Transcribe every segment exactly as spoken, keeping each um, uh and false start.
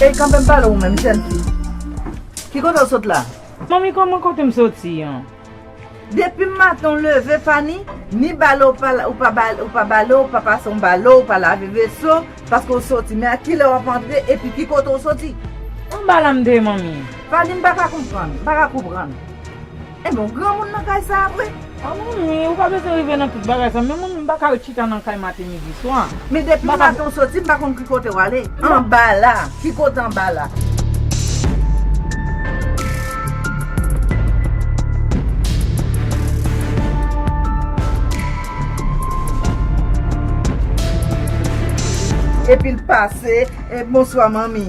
Ey, kanpe m pale w menm, jèn fi. Ki kote w sot la? Manmi, kòman kote m soti an? Depi maten w leve, Fani, ni bale w pa, ou pa bale, ou pa bale, ou pa pase yon bale, ou pa lave veso, paske w soti. Men a kilè w ap antre, epi ki kote w soti? Anba la m te ye, manmi. Fani, m pa ka konprann, m pa ka konprann. Ebyen, w granmoun nan kay sa a vre? A, manmi, ou pa bezwen rive nan tout bagay sa. Men manmi, m pa ka ret chita nan kay maten, midi, swa. Men depi maten w soti, m pa konn ki kote w ale. Anba la. Ki kote anba la? Epi l pase, e, bonswa, manmi.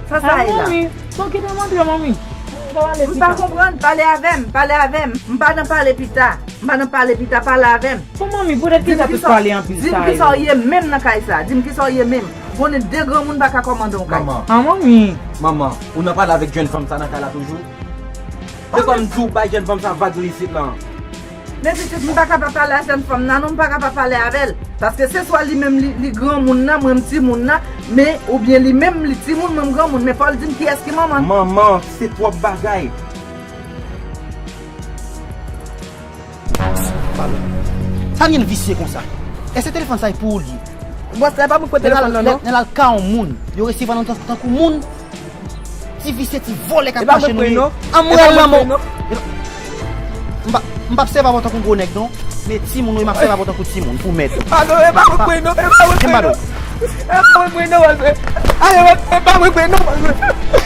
Sa sa ye la? Manmi, bon, kite m antre, manmi. M pa konprann, pale avè m, pale avè m. M pa nan pale pita. M pa nan pale pita, pale avè m. Bon, manmi, poutèt kisa tout pale anpil sa yo? Di m kisa w ye menm nan kay sa. Di m kisa w ye menm. Konnen de granmoun pa ka kòmande yon kay. Manman. A, manmi. Manman, ou nan pale avèk jèn fanm sa nan kay la toujou? Se kòm di w bay jèn fanm sa vag li isit lan. Men pitit, m pa ka pa pale a jèn fanm nan, non, m pa ka pa pale avè l. Paske se swa li menm li, li granmoun nan, mwen m timoun nan, men oubyen li menm li timoun, mwen m granmoun, men fò l di m kiyès ki manman l. Manman, se twòp bagay. Sa vin visye konsa. Èske telefòn sa e pou ou li ye? Bòs la, e pa mwen k pran telefòn nan, non. Lè, lè, lè l al ka yon moun, yo resevwa nou tan-, tankou moun. Ti visye, ti vòlè k ap mache nou ye. Anmwey lanmò. M pa, m p ap sèvi avè w tankou gwo nèg, non. Men timoun ou ye, m ap sèvi avè w tankou timoun, pou mèt ou. Pardon, e pa mwen k pran non, e pa mwen k pran non. E pa mwen k pran non, pastè. Ale, e pa mwen k pran non, pastè.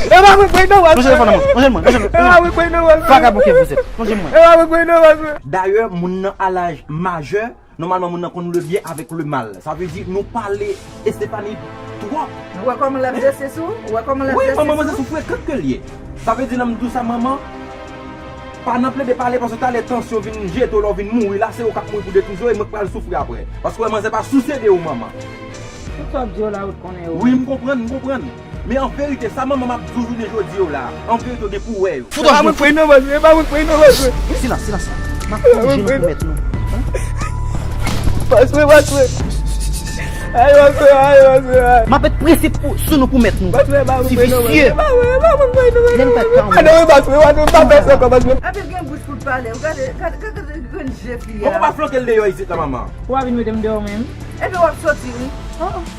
E pa mwen k pran non, pastè. Lonje telefòn nan mwen, lonje l mwen, lonje l mwen. E pa mwen k pran non, pastè. Vagabon que vous êtes, lonje l mwen. E pa mwen k pran non, pastè. Dayè, moun nan a laj majè, nòmalman, moun nan konn le byen avèk le mal. Sa vle di, nou pale Estefani twòp. Ou wè kòman l ap dese sou? Ou wè kòman l ap dese sou? Wi, manman, manzè sou frekan ke l ye. Sa vle di, lè m di w sa, manman, pa nan plede pale, paske talè tansyon vin jete w, lè w vin mouri la, se ou k ap mouri pou detwi zo, e mwen k pral soufri apre. Paske w wè manzè pa souse de ou, manman. Tout sa w ap di yo la, ou t konnen yo. Wi, m konprann, m konprann. Men an verite, sa manman m ap di w jounen jodi yo la, an verite, w gen pou w wè yo. Fout w ap jwe. E pa mwen k pran non, pastè, e pa mwen k pran non, pastè. Silans, silans. M ap fè yon jenou pou mèt nou. Pastè, pastè. Ay, pastè, ay, pastè, ay. M ap met prensip pou, sou nou pou mèt nou. Pastè, e pa mwen k pran non, pastè. Ti visye. E pa mwen, e pa mwen k pran non, pastè. Lè n pa t ka anmwe. Pastè, pastè, pastè, pa fè sa ankò, pastè. Epi l gen bouch pou l pale. Ou gade, gade, gade, gade grenn je fi a. Bon, ou pa flanke l deyò isit la, manman. Ou pa vin mete m deyò menm. Epi w ap soti, wi.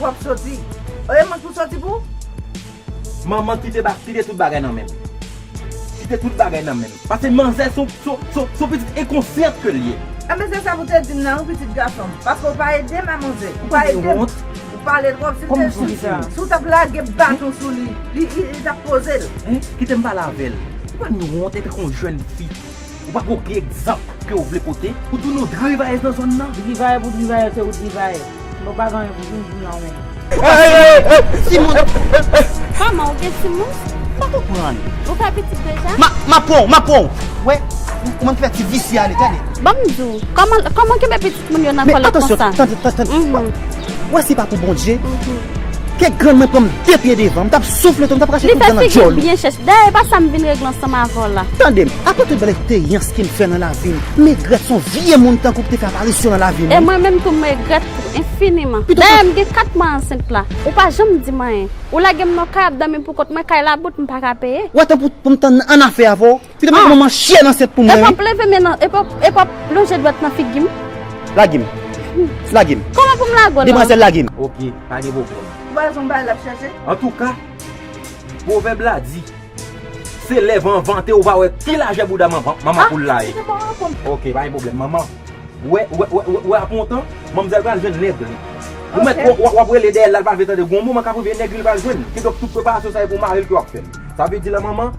W ap soti. E mwen pou soti pou ou? Manman, kite ba-, kite tout bagay nan men m. Kite tout bagay nan men m. Paske manzè se yon, se yon, se yon, se yon pitit enkonsyant ke l ye. Enben, se sa pou te di m nan, yon pitit gason m. Paske w pa ede m a manzè. Ou pa ede m. Ou pale twòp. Si w te, si w t ap lage baton sou li, li, li, li t ap poze l. Hein? Kite m pale avè l. Ou pa ni wont, epi kon jèn fi. Ou pa gen okenn egzanp ke w vle pote? Ou di w nou drivayèz nan zòn nan? Drivayè pou drivayè, se ou drivayè. Nou pa gen anyen pou vin di m la, ou menm. Timoun. Kòman, ou gen timoun? M pa konprann. Ou fè pitit deja? Ma, m ap pran w, m ap pran w. Wè, ou menm ki fè ti visye ale, tande. Ban m di w, kòman, kòman kenbe pitit moun yo nan kòlèt konsa? Men atansyon, tande, tande, tande. Mhm. Wè, se pa pou Bondye. Mhm. Kèk grann mwen pran m de pye devan, m t ap soufle tou, m t ap rache tout dan nan djòl ou. Li fè figi l byen chèch. Dayè, e pa sa m vin regle ansanm avè w la. Tande m, apre tout bèl eksperyans ke m fè nan lavi m, m regrèt se yon vye moun tankou w ki te fè aparisyon nan lavi m, wi. E mwen menm tou, m regrèt tou, enfiniman. Dayè, m gen kat mwa ansent la. Ou pa janm di m anyen. Ou lage m nan kay ap dòmi pou kont mwen, kay la bout, m pa ka peye. Ou atann pou, pou m tann annafè avè w. Pito mete manman chyen nan sèt pou mwen, wi. Epi w ap leve men nan, epi w ap, epi w ap lonje dwèt nan figi m. Lage m. Lage m. Kòman pou m lage w la? Demwazèl, lage m. Ok, pa gen pwoblèm. Ou pa wè se yon bagay l ap chèche? Antouka, pwovèb la di, se lè van an vante, ou pa wè ki lajè bouda manman, manman poul la ye. Ok, pa gen pwoblèm, manman. Wè, wè, wè, wè, wè, apre yon tan, manmzèl pral jwenn nèg li. Ou mèt, w, w, w ap rele dèyè l la, l pa vle tande. Gon moman k ap rive, nèg li, li pral jwenn. Kidonk, tout preparasyon sa yo pou mari l ke w ap fè l. Sa vle di la, manman,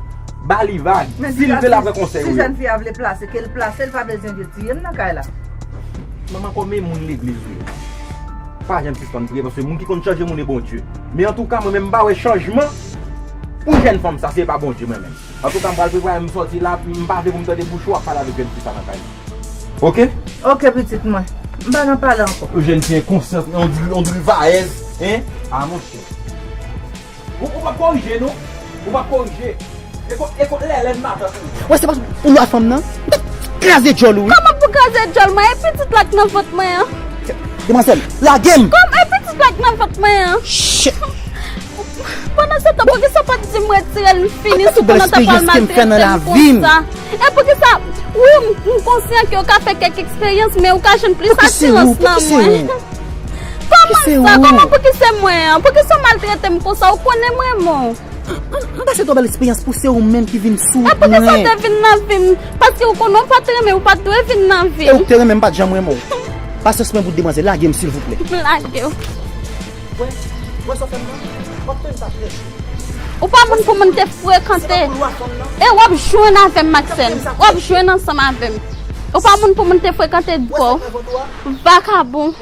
ba li vag. Si l vle, l ap pran konsèy ou yo. Si jèn fi a vle plase, ke l plase, l pa bezwen vin tiye m nan kay la. Manman, kòm e moun legliz ou ye, pa janm sispann priye, paske moun ki konn chanje moun e Bondye. Men antouka, mwen menm, m pa wè chanjman pou jèn fanm sa, se pa Bondye, mwen menm. Antouka, m pral prepare m sòti la, m pa vle pou m tande bouch ou ap pale avèk jèn fi sa nan kay la. Ok? Ok, pitit mwen. M pa nan pale ankò. Yon jèn fi enkonsyans, yon dri, yon drivayèz, hein? A, monchè. Ou, ou p ap korije, non? Ou p ap korije. E kon, e kon lèlè matant ou. Wè, se pa ou lwa fanm nan? M t ap kraze djòl ou, wi. Kòman pou kraze djòl mwen? E pitit la k nan vant mwen an? Demwazèl, lage m! Kòman e pitit la k nan vant mwen an? Shit! Pandan se tan, poukisa w pa t di m retire l, m fini sou pandan w t ap pral maltrete m konsa? E poukisa, wi, m, m konsyan ke w ka fè kèk eksperyans, men ou ka jwenn plis asirans nan mwen. Kòman sa? Kòman pou ki se mwen an? Pou ki sa w maltrete m konsa? Ou konnen m renmen w. M, m, m pase twò bèl eksperyans pou se ou menm ki vin sou wout mwen. E pou ki sa w te vin nan vi m? Paske ou konnen w pa t renmen, ou pa t dwe vin nan vi m. E ou k te renmen m pa t janm renmen w. Pasyans mwen bout demwazèl, lage m silvouplè. M lage w. Wè, wè sa w fè m nan? W ap fè m sa trè cho. Ou pa moun pou moun te frekante. E w ap jwenn avè m, Maxène. W ap jwenn ansanm avè m. Ou pa moun pou moun te frekante dwòl. Vakabon.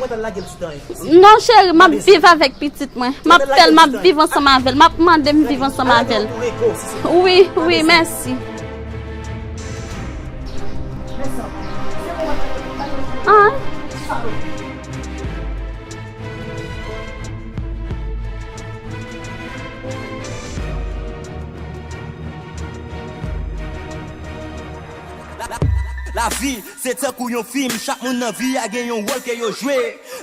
Non, cheri, m ap viv avèk pitit mwen. M ap fè l, m ap viv ansanm avè l. M ap mande m viv ansanm avè l. Wi, wi, mèsi. Ah. Lavi se tankou yon fim, chak moun nan vi a gen yon wòl ke yo jwe.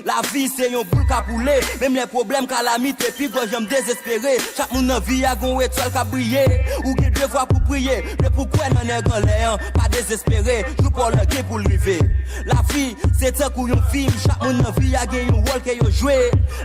Lavi se yon boul k ap woule, menm lè pwoblèm, kalamite, pi gwo janm dezespere. Chak moun nan vi a gon etwal k ap briye. Ou gen devwa pou priye, men pou kwè nan nèg anlè an, pa dezespere. Jou pa w lan gen pou l rive. Lavi se tankou yon fim, chak moun nan vi a gen yon wòl ke yo jwe.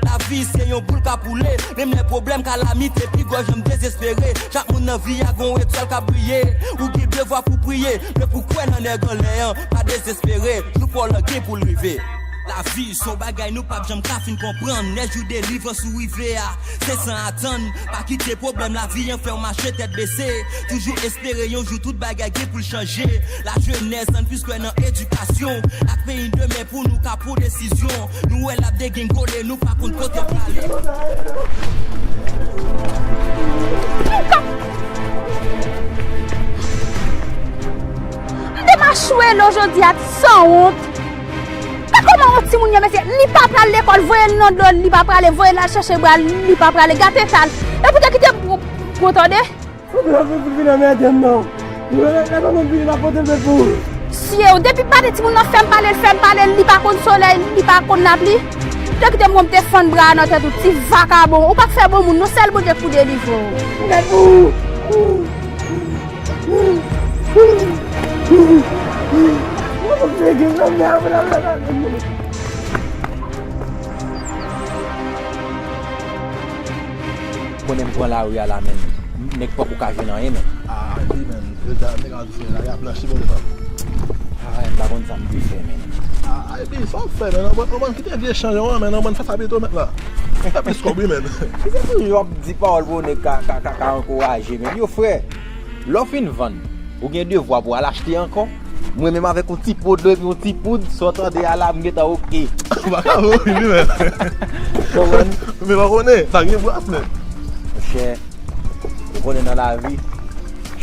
Lavi se yon boul k ap woule, menm lè pwoblèm, kalamite, pi gwo janm dezespere. Chak moun nan vi a gon etwal k ap briye. Ou gen devwa pou priye, men pou kwè nan nèg anlè an, pa dezespere. Jou pa w lan gen pou l rive. Lavi se yon bagay nou p ap janm ka fin konprann. Lè jou delivrans ou rive a, se san atann. Pa kite pwoblèm lavi an fè w mache tèt bese. Toujou espere yon jou tout bagay gen pou l chanje. Lajenès, ann plis kwè nan edikasyon. Ak peyi demen pou nou ka pran desizyon. Nou wè l ap degengole, nou pa konn kote l prale. M te machwele w jodi a, sanwont. Men kòman yon timoun ye, mesye? Li pa pral lekòl, voye l nan dlo, li pa prale, voye l al chèche bra l, li pa prale. Gate sa l. Epi w te kite m pran, pran, tande? Ou vle pou vin anmède m non. Lè manman vini m ap pote l pou ou. Sye w, depi maten timoun nan fè m pale l, fè m pale l, li pa konn solèy, li pa konn lapli. Te kite m wè m te fann bra a nan tèt ou, ti vakabon. Ou pa k fè bon moun non, sèl Bondye k pou delivre w. Mèt pou ou. Ou konnen m pran lari a la, men nèg poko ka jwenn anyen, men. Ah, wi, men. Yo ta, nèg a di se lari a blanchi, bon, men. Ah, m pa konn sa m dwe fè, men. Ah, epi, sa w ap fè, men? Ann, ann, kite vye chan yo an, men, ann, fè sa pito, men, la. Fè plis kòb, wi, men. Ki se toujou ap di pawòl pou nèg ka, ka, ka, ka ankouraje, men. Yo, frè, lè w fin vann, ou gen devwa pou al achte ankò. Mwen menm avèk yon ti po dlo epi yon ti poud, sa w tande a la, m gentan oke. Ou pa ka mouri, wi, men. Konprann? Men pa konnen, sa gen bras, men. Monchè, ou konnen nan lavi,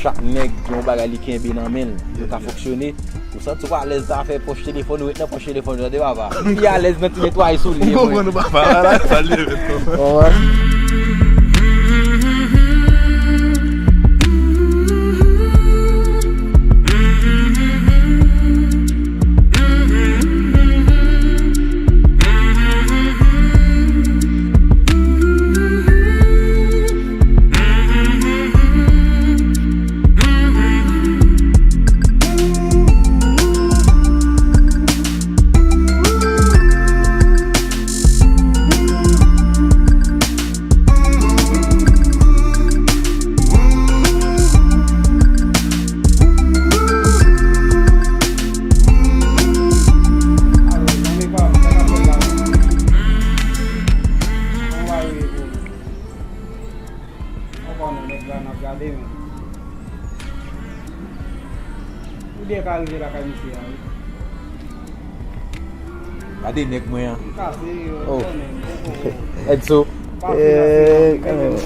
chak nèg gen yon bagay li kenbe nan men l. Yo ka fonksyone. Ou santi w alèz nan afè pòch telefòn, ou ret nan pòch telefòn, ou tande, papa. Ou pi alèz nan ti netwaye soulye, mwen. Ou konprann, papa, la, la, sa l ye, men. Konprann? Ankò non, nèg la n ap gade, men. Ou byen ka rive lakay misye a, wi. Gade nèg mwen an. Kase, oh. Tèlman, poko. Edso. Pa finanse, eh, non, kanmenm.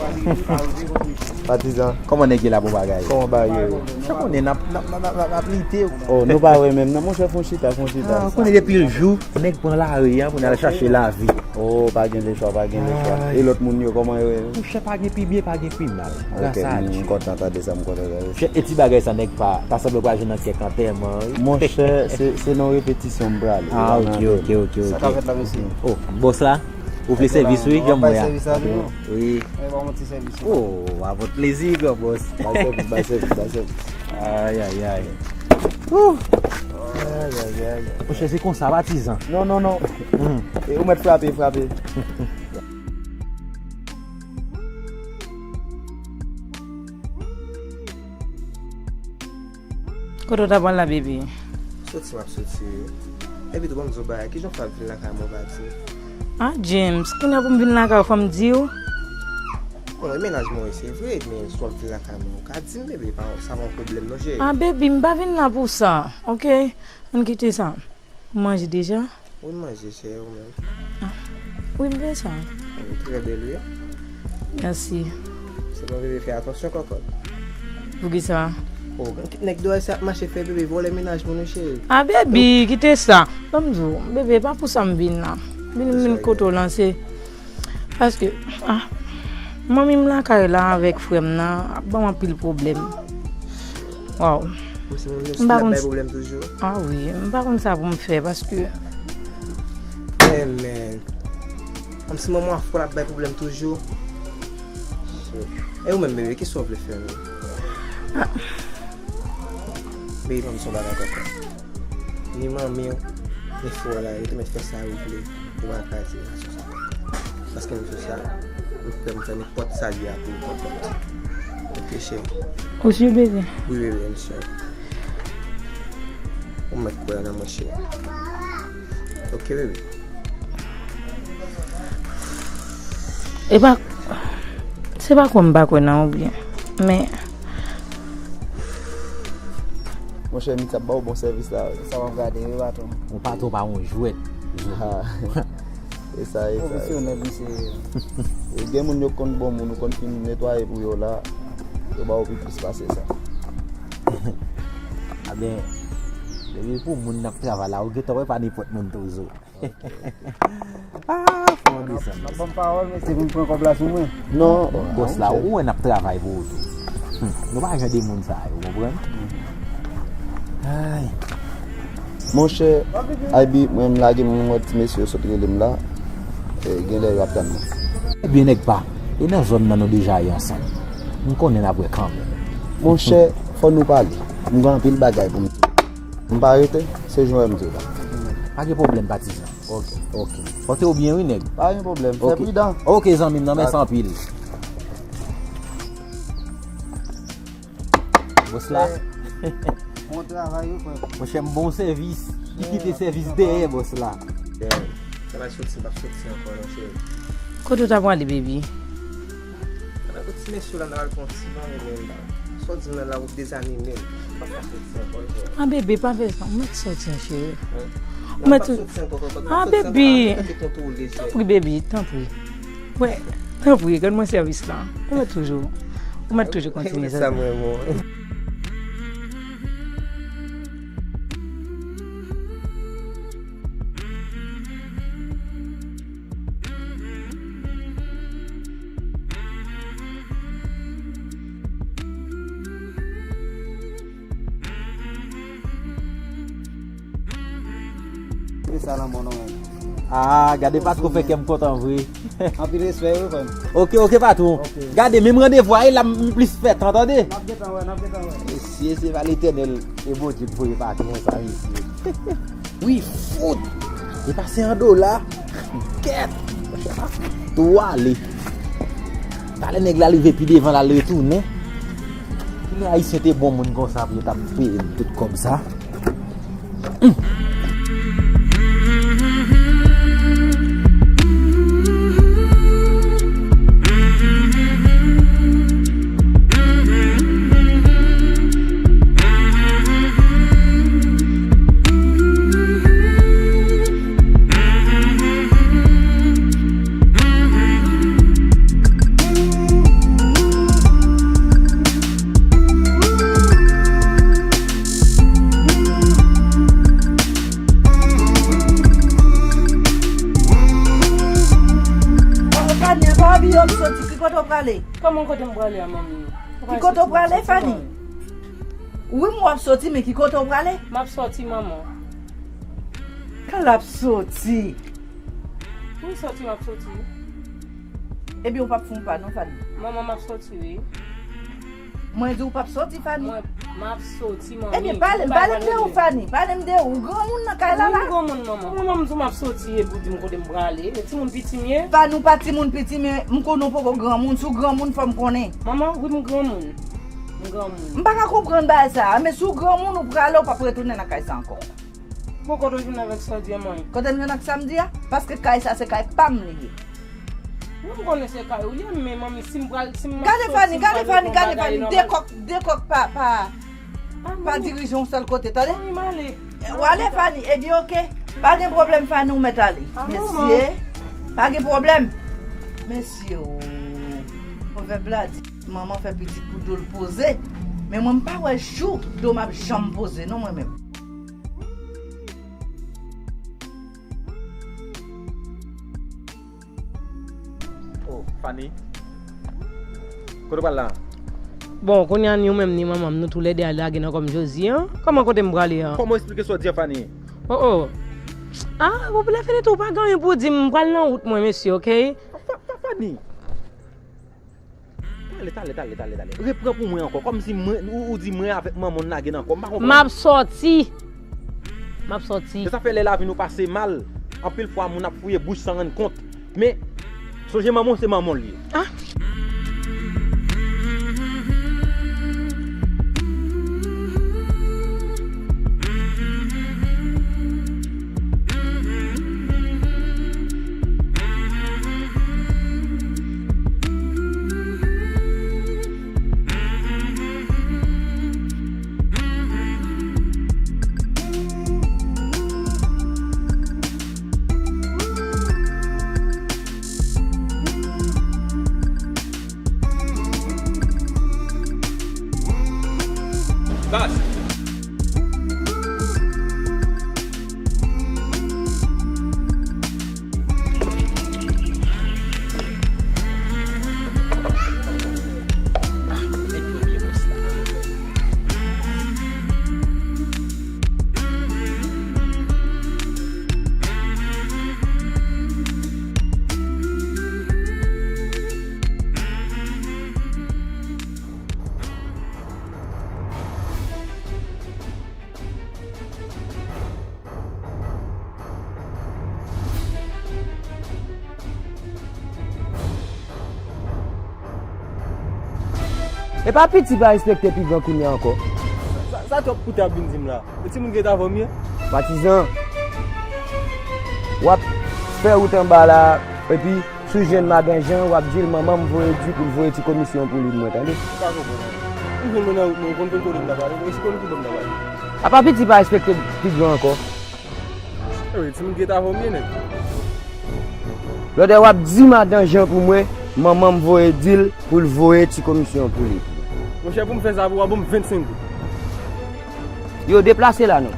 Patizan. Kòman nèg ye la, bon bagay? Kòman bagay yo? Sa konnen n ap, n ap, n ap, n ap, n ap lite. Oh, nou pa wè menm, non, monchè, fon chita, fon chita. Ah, konnen depi l jou, nèg pran lari a pou n al chache lavi. Oh, pa gen lechwa, pa gen lechwa. E lòt moun yo, kòman yo ye? Monchè, pa gen pi byen, pa gen pi mal. Gras a Dye. M kontan tande sa, m kontan tande sa. Chè, e ti bagay sa, nèg pa, ta sanble pral jwenn nan kèk antèman, wi. Monchè, se, se nan repetisyon m prale. Ah, ok, ok, ok, ok. Sa k ap fèt la, mesye? Oh, bòs la? Ou vle sèvis, wi, janm wè a. Bay sèvis la, wi. Wi. Mwen ba yon ti sèvis. Oh, avèk plezi, gran bòs. Bay sèvis, bay sèvis, bay sèvis. Ay, ay, ay. Woo. Ay, ay, ay. Monchè, se konsa, patizan. Non, non, non. Hmm. E ou mèt frape, frape. Kote w ta pral la, baby? Soti, m ap soti wi. Epi tou, ban m di w bagay, kijan w fè ap vin lakay mwen, w pa di m? Ah, James, kounye a pou m vin lakay ou, fò m di w? Bon, e mennaj mwen wi, se vre, men si w ap vin lakay mwen, ou ka di m, bebe, pa, sa pa yon pwoblèm non, cheri. Ah, baby, m pa vin la pou sa, oke? Ann kite sa. Ou manje deja? Wi, m manje, cheri, ou menm? Ah, wi, m fè sa. Ou trè bèl, wi. Mèsi. Se bon, bebe, fè atansyon, kòkòt. Poukisa? Oh, gen kèk nèg dèyè sa ap mache fè bebe vòlè mennaj moun, wi, cheri. Ah, baby, kite sa. Ban m di w, bebe, pa pou sa m vin la. Vin, vin kote w lan, se Paske, ah, manmi m lakay la avèk frè m nan ap ban m anpil pwoblèm. Waw. Kòmsi moun yo ap bay pwoblèm toujou. Ah wi, m pa konn sa pou m fè paske. Eh, men. Kòmsi manman w fò l ap bay pwoblèm toujou. E ou menm, bebe, kisa w vle fè menm? Ah. Bebe, ban m di w yon bagay kòkòt. Ni manmi w, ni frè w la, yo te mèt fè sa yo vle pou pa kraze relasyon sa. Paske m sou sa, m prè pou fè nenpòt sa l ye a pou ou kontan. Oke, cheri. Ou si, bebe? Wi, bebe, m si. Ou mèt kwè nan mwen, cheri. Oke, bebe. E pa, se pa kwè m pa kwè nan ou byen, men. Monchè, Mitch ap ba w bon sèvis la, wi. Sa w ap gade, wi, patwon. Yon patwon pa yon jwèt. Ah. E sa, e sa, e sa. Pwofesyonèl, misye. E gen moun yo konn bon moun, ou konn fin netwaye pou yo la, yo ba w pi plis pase sa. A ben, depi pou moun n ap travay la, ou gentan wè pa nenpòt moun toujou. Ah, fò desann. N ap ban m pawòl, mesye, pou m pran kòb la sou mwen. Non, bòs la, ou wè n ap travay pou ou tou. Hmm, nou pa jan de moun sa yo, konprann? Ay. Monchè, Aybi, mwen m lage m wè ti mesye yo sot rele m la. E, genlè yo ap tann mwen. Ebyen, nèg pa, e nan zòn nan nou deja ye ansanm. M konnen n ap wè kanmenm. Monchè, fò nou pale. M gen anpil bagay pou m di. M pa rete, se jan w wè m di w la. Pa gen pwoblèm, patizan. Ok, ok. Pòte w byen wi, nèg. Pa gen pwoblèm, fè pridan. Ok, zanmi m nan, mèsi anpil. Bòs la. Bon travay wi, frè. Monchè, m bon sèvis. Li kite sèvis dèyè, bòs la. Sa va soti, m p ap soti ankò non, cheri. Kote w ta prale, baby? Nan kote ti mesye la, n al pran ti manje menm la. Sa w di m nan la, ou dezanime m. M p ap ka soti ankò, cheri. Ah, bebe, pa fè sa. Ou mèt soti, cheri. Ou mèt soti. Ah, bebe. Tanpri, bebe, tanpri. Wè, tanpri, rann mwen sèvis la. Ou mèt toujou. Ou mèt toujou kontinye sa. Sa nan mwen non. Ah, gade patwon fè kè m kontan vre. Anpil respè wi, frè m. Ok, ok, patwon. Ok. Gade, menm randevou a, e la m plis fè tan, tande? N ap gentan wè, n ap gentan wè. Mesye, se pa Letènèl e Bondye k voye patwon sa, mesye. Wi, fout! E pa se an dola. Kèt! Tou ale. Talè nèg la rive pi devan, l al retounen. Kilè Ayisyen te bon moun konsa pou yo t ap peye m tout kòb sa? Fanny, pa abiye w ap soti, ki kote w prale? Kòman kote m prale a, manmi? Ki kote w prale, Fanny? Wi, m wè w ap soti, men ki kote w prale? M ap soti, manman. Kan l ap soti? Wi, sòti, m ap sòti. Ebyen, ou p ap fè yon pa non, Fanny. Manman, m ap sòti, wi. Mwen di ou p ap sòti, Fanny. Mwen, m ap sòti, manmi. Ebyen, pale m, pale m de ou, Fanny. Pale m de ou. Ou granmoun nan kay la, la. Wi, m granmoun, manman. Manman, m di w m ap sòti, epi w di m kote m prale. E timoun piti m ye. Fanny, ou pa timoun piti, men m konnen w poko granmoun. Si w granmoun, fò m konnen. Manman, wi, m granmoun. M granmoun. M pa ka konprann bagay sa a, men si w granmoun, ou prale, ou p ap retounen nan kay sa ankò. Bon, kote w jwenn avèk sa w di a, manmi? Kote m jwenn ak sa m di a? Paske kay sa se kay pa m li ye. Wi, m konnen se kay ou li ye, men manmi, si m pral, si m ap sòti, si m pral reponn bagay nòmal. Gade Fanny, gade Fanny, gade Fanny, de kòk, de kòk pa, pa, pa dirije yon sèl kote, tande? Manmi, m ale. W ale, Fanny, ebyen, oke. Pa gen pwoblèm, Fanny, ou mèt ale. Mesye, pa gen pwoblèm. Mesye, o, pwovèb la di, manman fè pitit pou do l poze. Men mwen, m pa wè jou do m ap janm poze, non, mwen menm. Oh, Fanny. Kote w pral la? Bon, kounye a ni ou menm ni manman m, nou toulède al lage nan kò m Josie an. Kòman kote m prale an? Kòman w eksplike sa w di a, Fanny? Oh, oh. Ah, ou lè fini tou, ou pa gen anyen pou w di m, m pral nan wout mwen, mesye, oke? Fa-, fa-, Fanny. Talè, talè, talè, talè, talè. Repran pou mwen ankò. Kòmsi mwen, ou, ou di mwen avèk manman w n lage nan kò. M pa konprann. M ap sòti. M ap sòti. Se sa fè lè lavi nou pase mal, anpil fwa moun ap fouye bouch san rann kont. Men, sonje manman w se manman w li ye. Ah. Bas. E pa piti pa respekte pi gran kounye a ankò. Sa, sa twòp koute ap vin di m la. E timoun ki rete avè w m ye? Patizan, w ap fè wout anba la, epi si w jwenn madan Jan, w ap di l manman m voye di pou l voye ti komisyon pou li pou mwen, tande? M pa konprann. M jwenn mwen nan wout mwen, ou konn kote m ta prale, ou konn ki bò m ta prale. Apa piti pa respekte pi gran ankò. Ewi, timoun ki rete avè w m ye, nèg. Lòtè w ap di madan Jan pou mwen, manman m voye di l pou l voye ti komisyon pou li. Monchè, pou m fè sa pou w, w ap ban m vennsenk goud. Yo, deplase la non.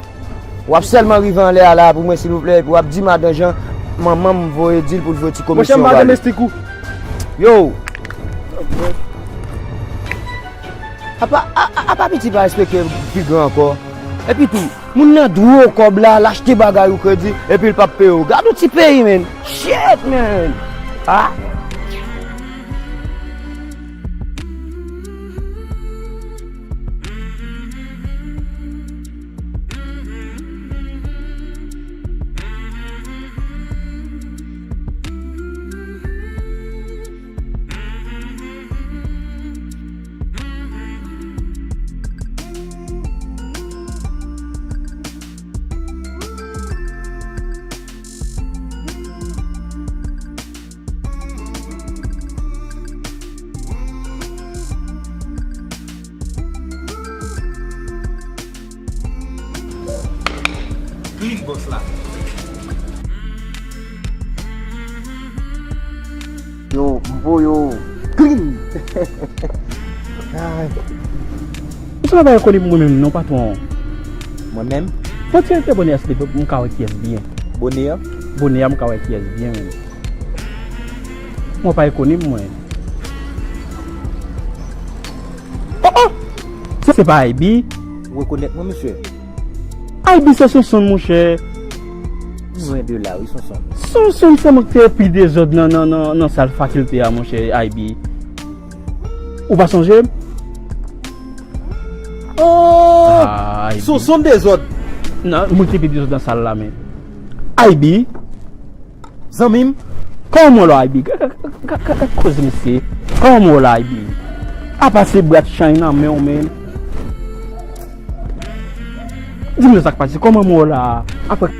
W ap sèlman rive anlè a la pou mwen, silvouplè, epi w ap di madan Jan, manman m voye di l pou l voye ti komisyon ba li. Monchè, m pa domestik ou. Yo! Apa, a, a, apa piti pa respekte pi gran ankò. Epi tou, moun nan dwe w kòb la, l achte bagay ou kredi, epi l p ap peye w. Gad yon ti peyi, man. Shit, man. Ah. Clean boss la. Yo, m voye w clean. Ay. Ou sanble pa rekonèt mwen menm non, patwon. Mwen menm? Bon, ti rete bonè a, silvouplè, pou m ka wè kiyès byen. Bonè a? Bonè a, m ka wè kiyès byen menm. Mwen pa rekonèt mwen. Oh, oh! Se, se pa Ivy? Ou rekonèt mwen, mesye? Ivy se Sonson, monchè. Lwen de la, wi, Sonson. Sonson, se mwen ki te pi dezòd nan, nan, nan, nan sal fakilte a, monchè, Aybi. Ou pa sonje m? Oh! Ah, Aybi. Sonson dezòd. Non, mwen ki te pi dezòd nan sal la, men. Aybi. Zanmi m. Kòman w la, Aybi? Gad, gad, gad, gad koze misye. Kòman w la, Aybi? Apa se brat chay nan men w, men. Di m sa k pase, kòman mwen la? Apre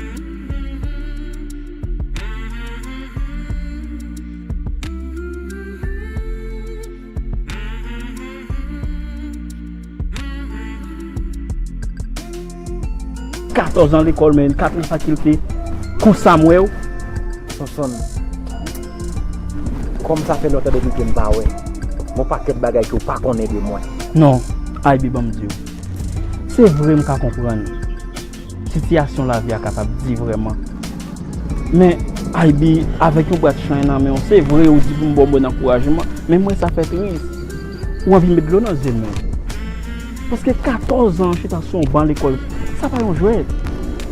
katòz an lekòl, men, kat an fakilte, konsa m wè w. Sonson, kòm sa fè lontan depi ke m pa wè, gon pakèt bagay ke w pa konnen de mwen. Non, Aybi, ban m di w. Se vre m ka konprann sitiyasyon lavi a kapab di vrèman. Men, Aybi, avèk yon bwat chay nan men w, se vre ou di pou m ba w bon ankourajman, men mwen sa fè tris. Ou anvi met dlo nan zye m menm. Paske katòz an chita sou yon ban lekòl, sa pa yon jwèt.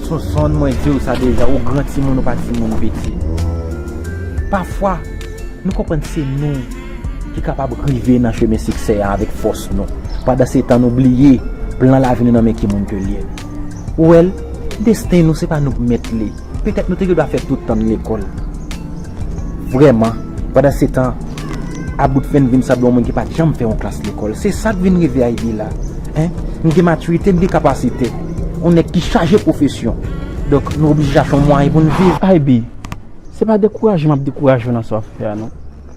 Sonson, mwen di w sa deja, ou gran timoun, ou pa timoun piti. Pafwa, nou konprann se nou ki kapab rive nan chemen siksè a avèk fòs nou. Pandan se tan, nou bliye plan lavi nou nan men ki moun ke l ye. Ou wè l, desten nou, se pa nou k mèt li. Petèt nou te gen dwa fè tout tan n lekòl. Vrèman, pandan se tan, Aboutfen vin sanble yon moun ki pa t janm fè yon klas lekòl. Se sa k vin rive Aybi la. Hein? M gen matirite, m gen kapasite. Yon nèg ki chaje pwofesyon. Donk, nou oblije chache yon mwayen pou n viv. Aybi, se pa dekouraje m ap dekouraje w nan sa w ap fè a, non.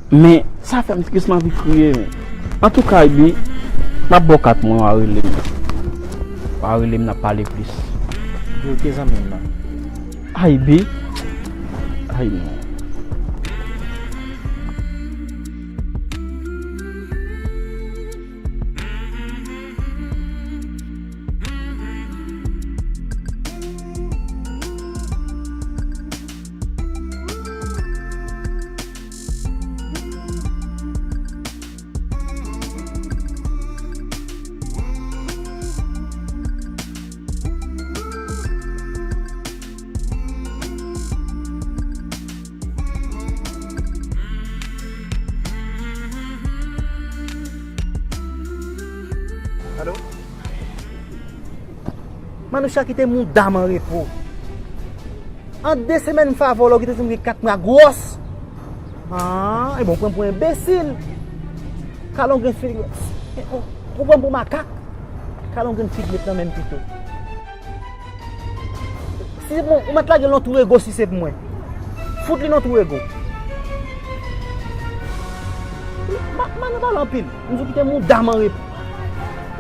Men, sa fè m tris, m anvi kriye, men. Antouka, Aybi, m ap ba w kat mwen, w a rele m. W a rele m, n ap pale plis. Yo, ke zanmi m nan? Aybi. Ay, non. Alo? Manoucha kite mouda m an repo. An de semèn m favè w la, ou kite di m gen kat mwa gwòs. Ah, e bon, ou pran m pou enbesil. Kale yon grenn figi. Ou pran m pou makak. Kale yon grenn figi met nan men m pito. Si se bon, ou mèt lage l nan twou ego si se pou mwen. Fout li nan twou ego. Ma, ma nou pale anpil. M di w kite mouda m an repo.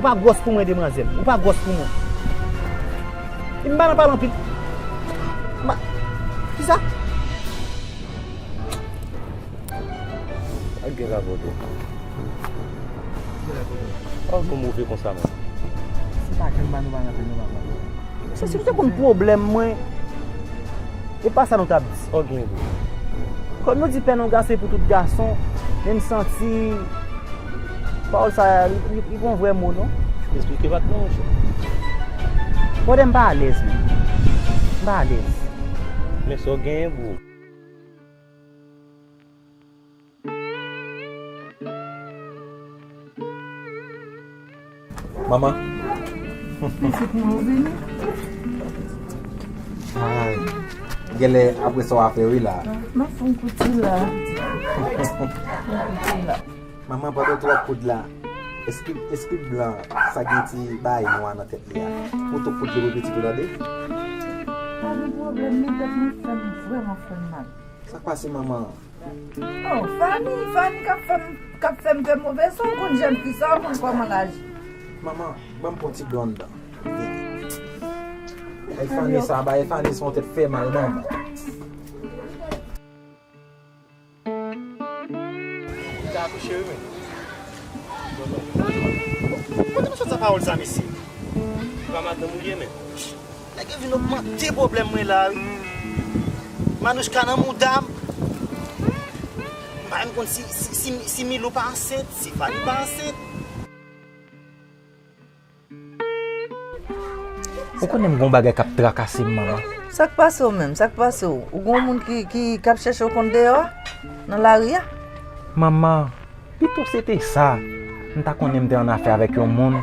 Ou pa gwòs pou mwen, demwazèl. Ou pa gwòs pou mwen. Epi m pa nan pale anpil. M pa, kisa? Sa k gen la, Bodo? Sa k gen la, Bodo? Sa w gon move konsa, menm? Si pa gen, m pa, nou pa rantre, nou pa pale. Mesye, si m te konn pwoblèm mwen, e pa sa nou t ap di. Sa w gen, Bodo? Kòm nou di pen yon gason e pou tout gason, men m santi pawòl sa a, li, li, li gon vrè mo, non? Esplike pa t non, monchè. Brother, m pa alèz, menm. M pa alèz. Men sa w genyen, bro. Manman. Pitit mwen, ou vini? Ay, genlè apre sa w a fè wi la. M ap fè yon kouti la. Yon kouti la. Manman, pandan w twò koud la, esplik, esplik blan sa gen ti bagay nwa nan tèt li a. Ou tou koud li pou pitit ou, tande? Pa gen pwoblèm, li tèt mwen fè m vrèman fè m mal. Sa k pase, manman? Oh, Fanny, Fanny k ap fè m, k ap fè m fè move son, ou konn jèn fi sa, ou konn kòman l aji. Manman, ban m pran ti blonde la. Vin. Ay, Fanny sa, bay Fanny son tèt fè mal, manman. Li ta akouche, wi, men. Kote nou sot sa pawòl sa, mesye? Se pa madanm ou ye, men. Nèg yo vin ogmante pwoblèm mwen la, wi. Manouchka nan mouda m. M pa menm konn si, si, si, si Milou pa ansent, si Fanny pa ansent. Ou konnen m gon bagay k ap trakase m, manman. Sa k pase w menm? Sa k pase w? Ou gon moun ki, ki, k ap chèche w konn deyò a? Nan lari a? Manman, pito se te sa. M ta konnen m te annafè avèk yon moun,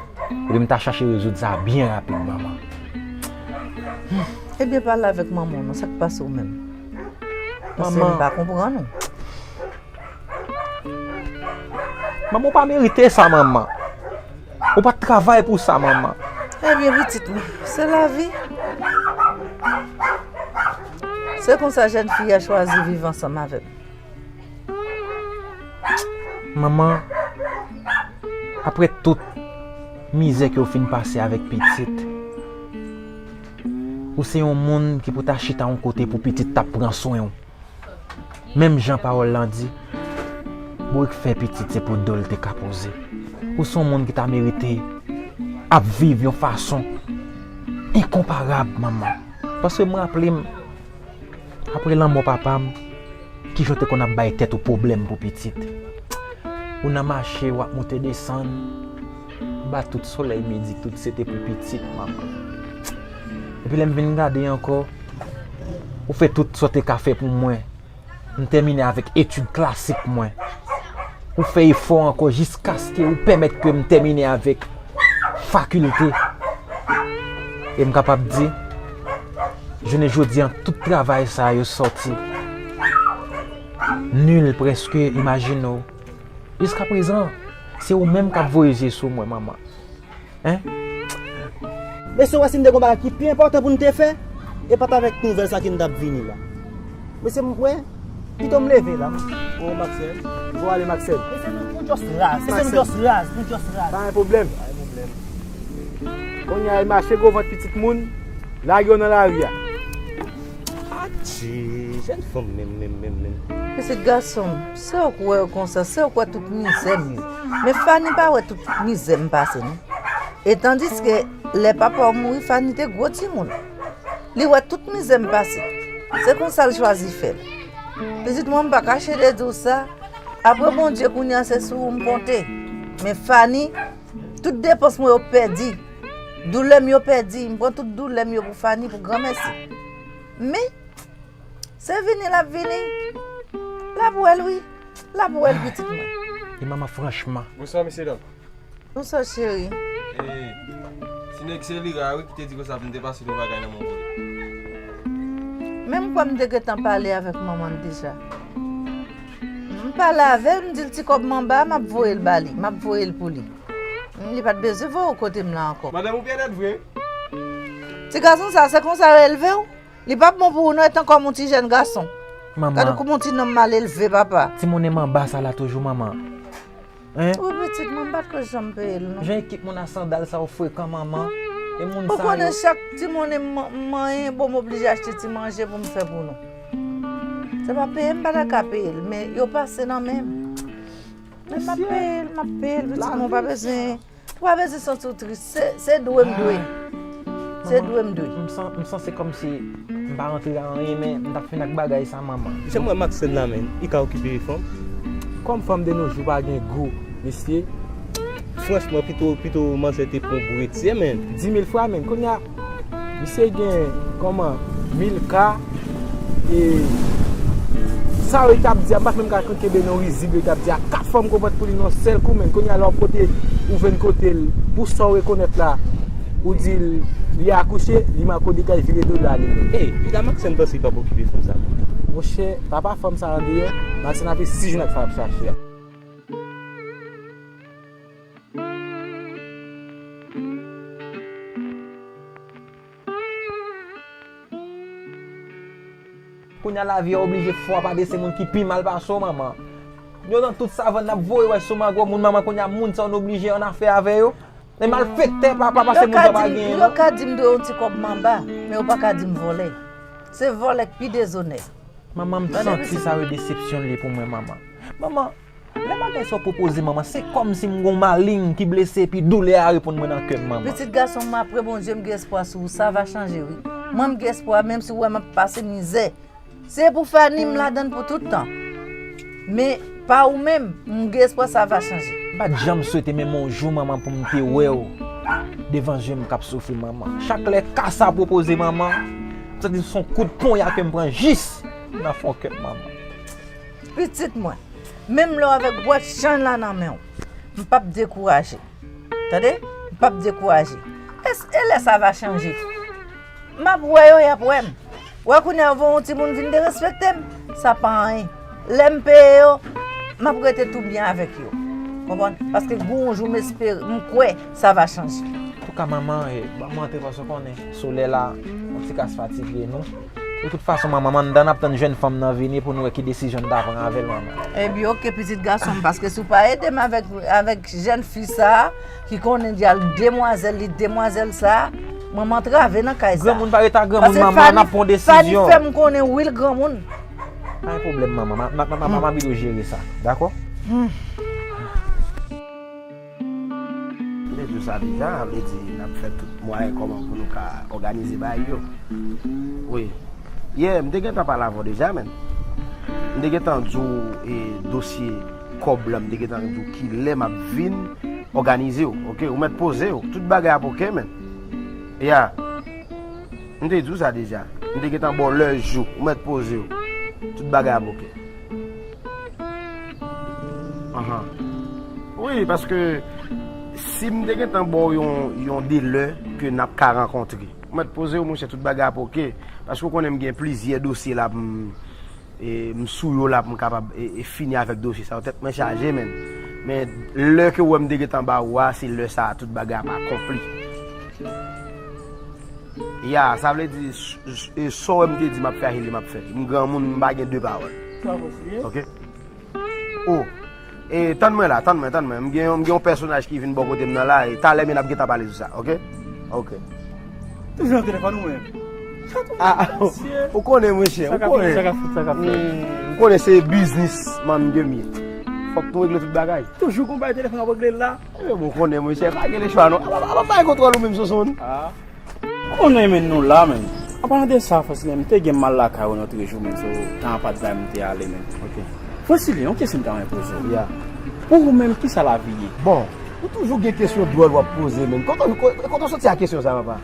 epi m ta chache rezoud sa byen rapid, manman. Ebyen, pale avèk manman w non, sa k pase w menm? Paske m pa konprann ou. Manman, ou pa merite sa, manman. Ou pa t travay pou sa, manman. Ebyen, pitit mwen, se lavi. Se konsa jèn fi a chwazi viv ansanm avè m. Manman, apre tout mizè ke w fin pase avèk pitit, ou se yon moun ki pou ta chita yon kote pou pitit t ap pran swen w. Menm jan pawòl lan di, bourik fè pitit se pou do l te ka poze. Ou se yon moun ki ta merite ap viv yon fason enkonparab, manman. Paske m raple m, apre lanmò papa m, kijan w te konn ap bay tèt ou pwoblèm pou pitit? Ou nan mache, w ap moute desann, ba tout solèy midi, tout se te pou pitit, manman. Epi lè m vin gade ankò, ou fè tout sa w te ka fè pou mwen. M tèmine avèk etid klasik mwen. Ou fè efò ankò jiskaske ou pèmèt ke m tèmine avèk fakilte. E m kapab di, jounen jodi a, tout travay sa yo sòti nil prèske, imajine w. Jiskaprezan, se ou menm k ap voye zye sou mwen, manman. Hein? Mesye, w wè si m te gon bagay ki pi enpòtan pou n te fè, e pa t avèk nouvèl sa ke n t ap vini la. Mesye, m wè, pito m leve la. O Maxel, m vo ale Maxel. Mesye, nou, nou just raz. Mesye, nou just raz. Nou just raz. Pa gen pwoblèm. Pa gen pwoblèm. Kounye a, e mache gwo vant pitit moun, lage yo nan lari a. Atchi, jèn fanm menm, menm, menm, menm. Pitit gason m, se ou k wè yo konsa, se ou k wè tout mizè m yo. Men Fani pa wè tout mizè m pase non. E tandiske lè papa w mouri, Fani te gwo timoun. Li wè tout mizè m pase. Se konsa l chwazi fè l. Pitit mwen, m pa kache de di w sa. Apre Bondye, kounye a se sou ou m konte. Men Fani, tout depans mwen yo pèdi. Doulè m yo pèdi. M pran tout doulè m yo pou Fani, pou granmèsi. Men, se vini l ap vini. L ap wè l wi. L ap wè l pitit mwen. E manman, franchman. Bonswa, mesye dam. Bonswa, cheri. E, ti nèg se Lira wi ki te di konsa pou m te pase yon bagay nan men w pou li. Men m kwè m te gentan pale avèk manman l deja. M pale avè l, m di l ti kòb m anba a, m ap voye l ba li, m ap voye l pou li. Li pa t bezwen voye w kote m la ankò. Madanm, ou byen nèt vre. Ti gason sa, se konsa yo elve w? Li p ap bon pou ou non, etan kòm yon ti jèn gason. Gade Manman, kòman yon ti nonm mal elve, papa. Timoun m anba sa la toujou, manman. Hein? Wi, pitit mwen, m pa t ko janm peye l non. Jan ekip moun a sandal sa yo frekan, manman. E moun Ou sa konnen yo. Chak ti monnen m manyen, bon, m oblije achte ti manje pou m fè pou nou. Se pa peye m pa ta ka peye l, men yo pase nan men m. Men m ap peye l, m ap peye l, pitit mwen, ou pa bezwen, ou pa bezwen santi w tris. Se, se dwe m dwe. Se dwe m dwe. M san- m sanse kòmsi m pa rantre a anyen, men m t ap fin ak bagay sa, manman. Jan m wè Maxel la, menm, li ka okipe fanm. Kòm fanm de nos jours pa gen gou, mesye. Franchman, pito, pito manzè te pran gwo etye, menm. Di mil fwa, menm. Kounye a, misye gen, kòman, mil ka, e sa yo t ap di a, m pa t menm ka kenbe non rizib yo t ap di a. Kat fanm konprann pou li nan sèl kou, menm. Kounye a, lè w ap pote, ou jwenn kote l, pou sa w rekonèt la, ou di l, li akouche, li manke w degaj, vire do l ale. Ey, piga Maxel, m panse li p ap okipe fanm sa. Monchè, papa fanm sa andeyò, Maxel ap sis jou nan sa l ap chache a. Kounye a lavi a oblije fè w ap adrese moun ki pi mal pase w, manman. Yo nan tout savann n ap voye wè sou magò moun, manman, kounye a moun sa yo n oblije annafè avè yo. E malfektè, papa, pase moun sa pa genyen Yo non. Ka di m dwe yon ti kòb manba, men yo pa ka di m vòlè. Se vòlè k pi dezonè. Manman, m santi sa yo desepsyon li pou mwen, manman. Manman, lè bagay sa yo pwopoze, manman, se kòmsi m gon maleng ki blese epi doulè a reponn mwen nan kè m, manman. Pitit gason m, apre Bondye, m gen espwa sou ou, sa va chanje wi. Mwen, m gen espwa, menm si w wè m ap pase mizè. Se pou Fani, m ladann pou tout tan. Men pa ou menm, m gen espwa sa va chanje. M pa t janm swete menm yon jou, manman, pou m te wè w devan je m k ap soufri, manman. Chak lè ka sa pwopoze, manman, M santi se yon kout ponya ke m pran jis nan fon kè m, manman. Pitit mwen, menm lè w avèk bwat chanj la nan men w, m p ap dekouraje. Tande? M p ap dekouraje. E, e lè sa va chanje? M ap wè yo, y ap wè m. Wè kounye a, yo voye yon timoun vin derespekte m. Sa pa anyen. Lè m peye yo, m ap rete tou byen avèk yo. Konprann? Paske gon jou m espere, m kwè sa va chanje. Antouka, manman, e, ban m antre paske w konnen, solèy la, yon ti kras fatige nou. De tout fason, manman, m anndan, n ap tann jèn fanm nan vini pou nou wè ki desizyon n ta pran avè l, manman. Ebyen, oke, pitit gason m, paske si w pa ede m avèk, avèk jèn fi sa a, ki konnen di al demwazèl li, demwazèl sa a, manman antrave nan kay sa a. Granmoun pa ret a granmoun, manman, n ap pran desizyon. Paske Fanny, Fanny fè m konnen wi l granmoun. Pa gen pwoblèm, manman, m a, m a, m a, m a, m a ede w jere sa, dakò? Hmm. M te di w sa deja, vle di n ap fè tout mwayen kòman pou nou ka òganize bagay yo. Wi. Yeah, m te gentan pale avè w deja, menn. M te gentan di w, e, dosye kòb la, m te gentan di w kilè m ap vin òganize w, oke? Ou mèt poze w, tout bagay ap oke, menn. Yeah. M te di w sa deja. M te gentan ba w lè jou, ou mèt poze w. Tout bagay ap oke. Anhan. Wi, paske si m te gentan ba w yon, yon delè ke n ap ka rankontre, ou mèt poze w, monchè, tout bagay ap oke. Paske w konnen m gen plizyè dosye la pou m, e, m sou yo la pou m kapab, e, e, fini avèk dosye sa yo. Tèt mwen chaje, menn. Men lè ke w wè m te gentan ba ou a, se lè sa a tout bagay ap akonpli. Ya, sa vle di, s-, s-, e, sa w wè m te di m ap fè a, se li m ap fè. M granmoun, m pa gen de pawòl. Sa posib. Oke? O, e, tann mwen la, tann mwen, tann mwen. M gen, m gen yon pèsonaj ki vin bò kote m nan la, e talè men n ap gentan pale sou sa, oke? Oke. Toujou nan telefòn ou menm. Ah, ah, ou konnen, monchè, ou konnen. Sa k ap fèt, sa k ap fèt. Hmm, ou konnen se biznismann ke m ye. Fòk nou regle tout bagay. Toujou gon bagay telefòn ap regle l la. Ebyen, bon, ou konnen, monchè, pa gen lechwa, non. Apa, apa, pa gen kontwòl ou menm, Sonson. Ah. Konnen, men nou la, men. An palan de sa, Francilien, m te gen mal lakay ou nan trejou, men, so, tan an pa t bay m te ale, men. Ok. Francilien, yon kesyon m ta renmen poze w. Ya. Pou ou menm, kisa lavi ye? Bon, ou toujou gen kesyon dwòl w ap poze, men. Kote w, ko-, kote w soti ak kesyon sa, papa?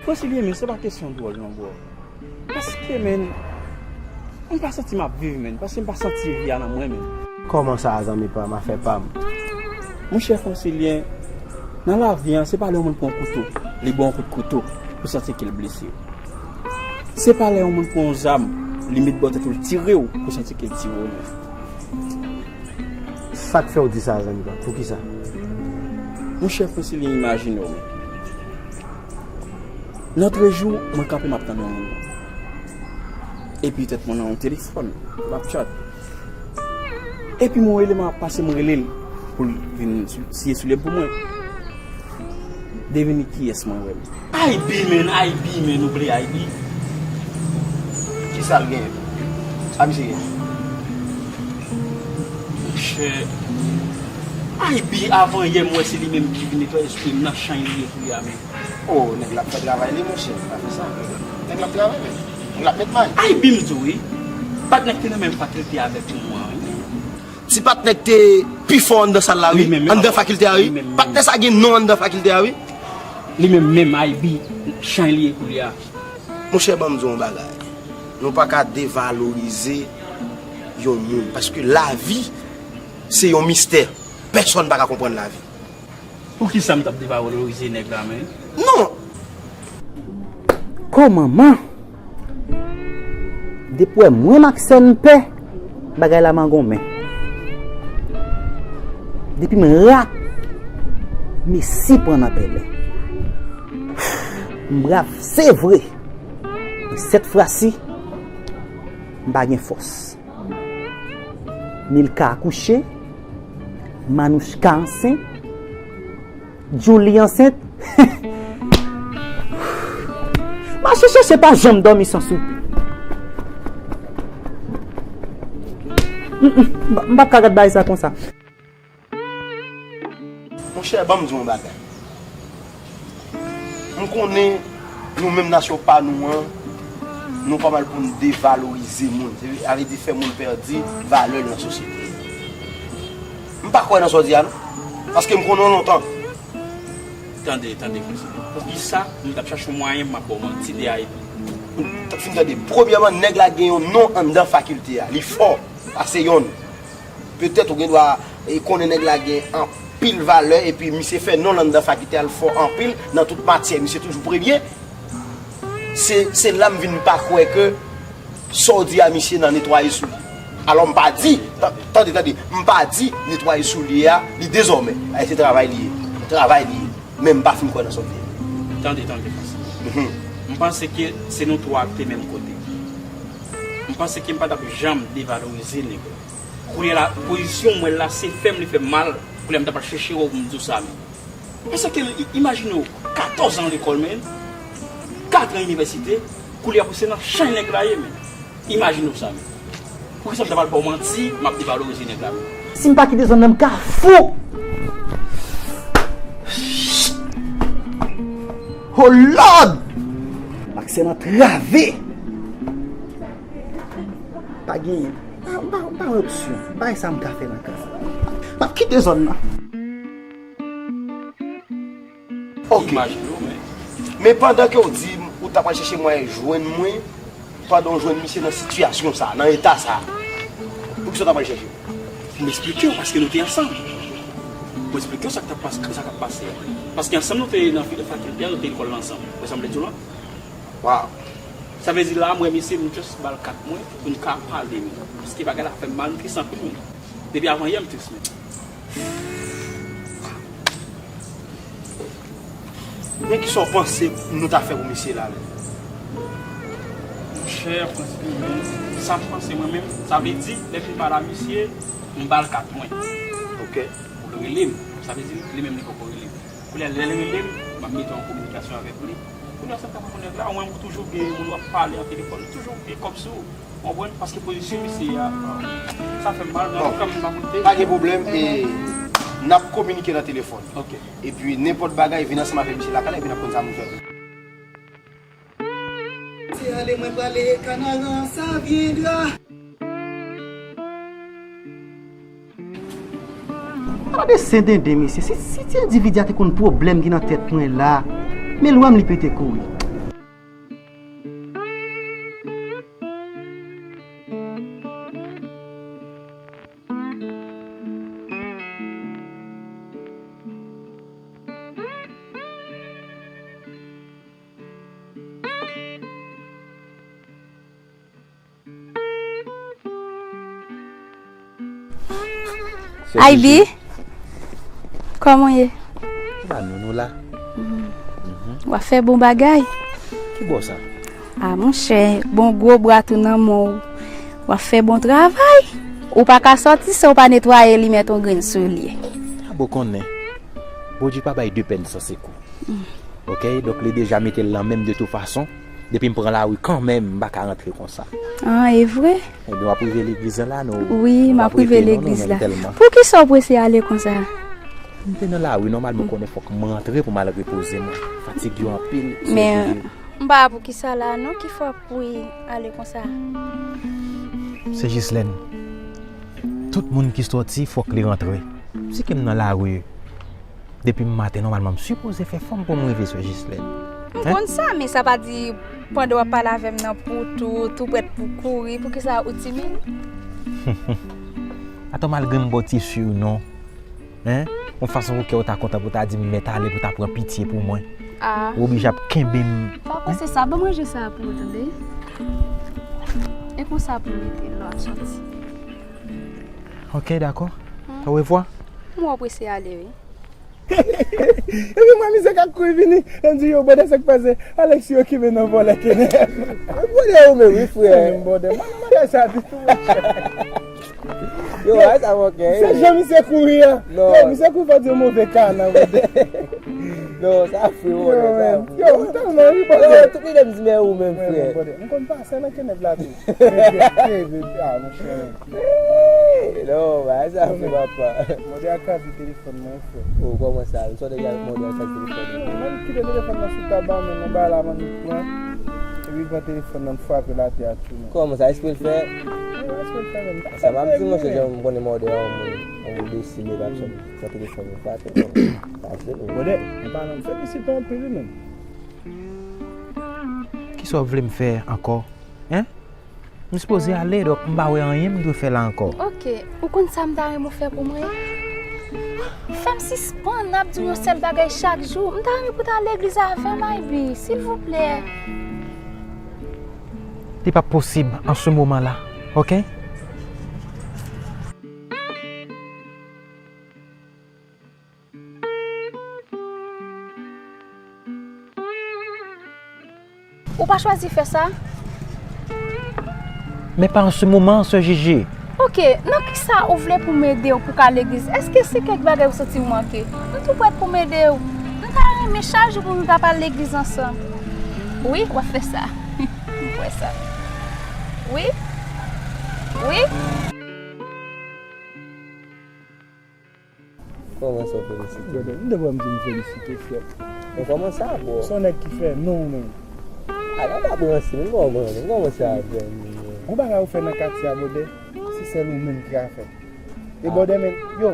Francilien, men se pa kesyon dwòl non, bro. Paske, men, m pa santi m ap viv, men. Paske m pa santi vi a nan mwen, men. Kòman sa, zanmi pa m, afè pa m? Monchè Francilien, nan lavi a, se pa lè yon moun pran yon kouto, li ba w yon kout kouto, pou santi ke l blese. Se pa lè yon moun pran yon zam, li met bò tèt ou, l tire w, pou santi ke l tire w, non. Sa k fè w di sa, zanmi pa m? Poukisa? Monchè Francilien, imajine w, men. Lòtrejou, mwen kanpe, m ap tann yon moun. Epi tèt mwen nan yon telefòn, l ap chat. Epi m wè eleman ap pase, m rele l pou l vin sou-, siye soulye m pou mwen. Devine kiyès mwen wè m. Aybi, men, Aybi, men, ou vle Aybi? Kisa l genyen? Sa misye genyen? Monchè, Aybi, avan yè, m wè se li menm ki vin netwaye soulye m nan chan li ye koulye a, men. Oh, nèg la ap fè travay li, monchè. Pa fè sa. Nèg la ap travay, men. Nèg la ap met may. Aybi, m di w, wi. Patnè k te nan menm fakilte avèk nou an, wi. Ti patnè k te pi fò anndan sal la, wi, wi, menm, anndan fakilte a, wi. Wi, menm, patnè sa gen non anndan fakilte a, wi. Li menm, menm, Aybi, chan li ye koulye a. Monchè, ban m di w yon bagay. Nou pa ka devalorize yon moun, paske lavi, se yon mistè. Pèsonn pa ka konprann lavi. Poukisa m t ap devalorize nèg la, men? Non! Kòman, man? Depi w wè mwen m ak sè m pè, bagay la mangonmen. Depi m rat, mesi pran nan pèlen. M brav, se vre. Men sèt fwa si, m pa gen fòs. Milka akouche, Manouchka ansent, Djoulie ansent. Mache chèche pa janm dòmi san soupe. Mm, mm, m p ap ka gad bagay sa konsa. Monchè, ban m di w yon bagay. M konnen nou menm nasyon pa nou an, Nou pa mal pou n devalorize moun. Se sa vle di fè moun pèdi valè l nan sosyete. M pa kwè nan sa w di a non. Paske m konnen w lontan. Tande, tande, Francis. Poukisa m t ap chache yon mwayen pou m ap ba w manti de A epi? M t ap fin tande. Premyèman, nèg la gen yon non anndan fakilte a. Li fò pase yonn. Petèt ou gen dwa e, konnen nèg la gen anpil valè epi misye fè non l anndan fakilte a, l fò anpil nan tout matyè. Misye toujou premye. Se, se la m vin pa kwè ke sa w di a misye nan netwaye soulye. Alò m pa di, ta- tande, tande, m pa di netwaye soulye a li dezòmè. Ay, se travay li ye. Travay li ye. Men m pa fin kwè nan sa w di a. Tande, tande, Francis. Mhm. M panse ke se nou twa ki te menm kote. M panse ke m pa t ap janm devalorize nèg la. Kounye a la, pozisyon mwen la, se fè m li fè m mal. Kounye a m ta pral chèche w pou m di w sa, men. Paske, i- imajine w, katòz an lekòl, men, kat an inivèsite, kounye a pou se nan chay nèg la ye, men. Imajine w sa, men. Poukisa m ta pral ba w manti, m ap devalorize nèg la, men? Si m pa kite zòn nan, m ka fou! Oh Lord! Max nan trave! Pa genyen. Pa, pa, pa opsyon. Bagay sa m ka fè nan ka sa. M ap kite zòn nan. Ok. Imajine w, men. Men pandan ke w di m ou ta pral chèche mwayen jwenn mwen, pandan w jwenn misye nan sitiyasyon sa, nan eta sa, poukisa w ta pral chèche m? Pou m eksplike w, paske nou te ansanm. Pou m eksplike w sa k t ap pas- sa k ap pase a. Paske ansanm nou te nan fi- fakilte a, nou te lekòl ansanm. Ou wè sa m vle di w la? Wow. Sa vle di la, mwen, mesye, m just ba l kat mwen pou n ka pale, men. Paske bagay la fè m mal, m tris anpil, men. Depi avan yè, m tris, men. Men kisa w panse nou ta fè pou mesye la, menm? Monchè, franchman, men, sa m panse mwen menm, sa vle di, lè m fin pale a misye, m ba l kat mwen. Ok. Pou l rele m. Sa vle di, li menm, li poko rele m. Kounye a, lè l rele m, m ap mete w an kominikasyon avèk li. Kounye a, sa m ka fè pou nèg la, ou menm ou toujou gen moun w ap pale an telefòn, ou toujou gen kòb sou ou. Ou konprann? Paske pozisyon misye a, sa fè m mal, men antouka, m pa koute. Pa gen pwoblèm, e n ap kominike nan telefòn. Ok. Epi, nenpòt bagay, vin ansanm avèk misye lakay la, epi n ap konn sa pou n fè. Se ale mwen prale, kanaran sa vyendra. Ala de sen denden, mesye. Si, si ti endividi a te konn pwoblèm ki nan tèt mwen la, men lwa m li pete kouri. Ivy, kòman w ye? Ba nou, nou la. W ap fè bon bagay. Ki bò sa? A, monchè, bon gwo bra tou nan men w. W ap fè bon travay. Ou pa ka sòti san w pa netwaye li, mèt yon grenn soulye. A, bon konnen. Bondye pa bay de pèn san sekou. Ok, donk li deja mete l nan men m de tout fason. Depi m pran lari kanmenm, m pa ka rantre konsa. An, e vre? Ebyen, w ap rive legliz la, non? Wi, m ap rive legliz la. Poukisa w prese ale konsa? M te nan lari, nòmalman, ou konnen fòk m rantre pou m al repoze mwen. Fatig yo anpil. Men, m pa wè poukisa la, non, ki fè w ap kouri ale konsa. Se Jislèn. Tout moun ki sòti, fòk li rantre. Si ke m nan lari, depi m maten, nòmalman, m sipoze fè fòm pou m rive sou Jislèn. M konn sa, men sa pa di pandan w ap pale avè m nan pou tou, tou prèt pou kouri, poukisa ou timid? Atò, malgre m ba w ti surnom, en, yon fason pou kè w ta kontan, pou w ta di m mèt ale, pou w ta pran pitye pou mwen. A. Ou oblije ap kenbe m. Pa panse sa, ban manje sa pou ou, tande? E konsa pou m rete lè w ap sòti. Ok, dakò. Orevwa. M wè w prese ale, wi. Epi mwen, misye k ap kouri vini, l di, yo, brother, sa k pase? Alex, yo okipe nan vòlè kenèf. Brother ou menm, wi, frè. Menm brother. Mwen, mwen, bagay sa ditou, monchè. Yo, a sa, ok. Se jan misye kouri a. Non. Yo, misye kouri fò di move ka nan brother. Non, sa fre, brother, sa fre. Yo, m tèlman ri, brother. Yo, tout lide m di, men ou menm, frè. Mwen, brother. M konn pase nan kenèf la tou. Regrète, a, monchè. Hey, non, bagay sa fè papa. Mòde a kraze telefòn mwen, frè. Oh, kòman sa? M sonje deja mòde a kraze telefòn mwen. Mwen kite telefòn nan sou tab la, men nan bagay la, mwen pran. Epi Li pran telefòn nan, m frape l atè a tou, non. Kòman sa, espre l fè? Wi, espre l fè menm. Sa m ap di, monchè, jan m konnen mòde a yon moun, yon moun deside l ap sòti pran telefòn li frape l, non. Sa se nou. Brother, an palan, m felisite w anpil, wi, menm. Kisa w vle m fè ankò? Hein? M sipoze ale, donk m pa wè anyen m dwe fè la ankò. Ok, ou konn sa m ta renmen w fè pou mwen? Fè m sispann ap di w yon sèl bagay chak jou. M ta renmen pou w ta al legliz avè m, Ivy, silvouplè. Li pa posib an se moman la, ok? Ou pa chwazi fè sa? Men pa an se moman, sè Jiji. Ok, nan kisa ou vle pou m ede w pou w ka al legliz? Èske se kèk bagay ou santi w manke? M tou prèt pou m ede w. M ta renmen chak jou pou nou ta al legliz ansanm. Wi, w ap fè sa. M kwè sa. Wi. Wi. Kòman sa, w felisite? Brother, m te kwè m di m felisite w, frè. Men kòman sa, bro? Se yon nèg ki fè non, men. A, la pa branche, men kòman, men kòman sa, frè? Gon bagay ou fè nan katye a, brother, se sèl ou menm ki ka fè. E, brother, men, yo,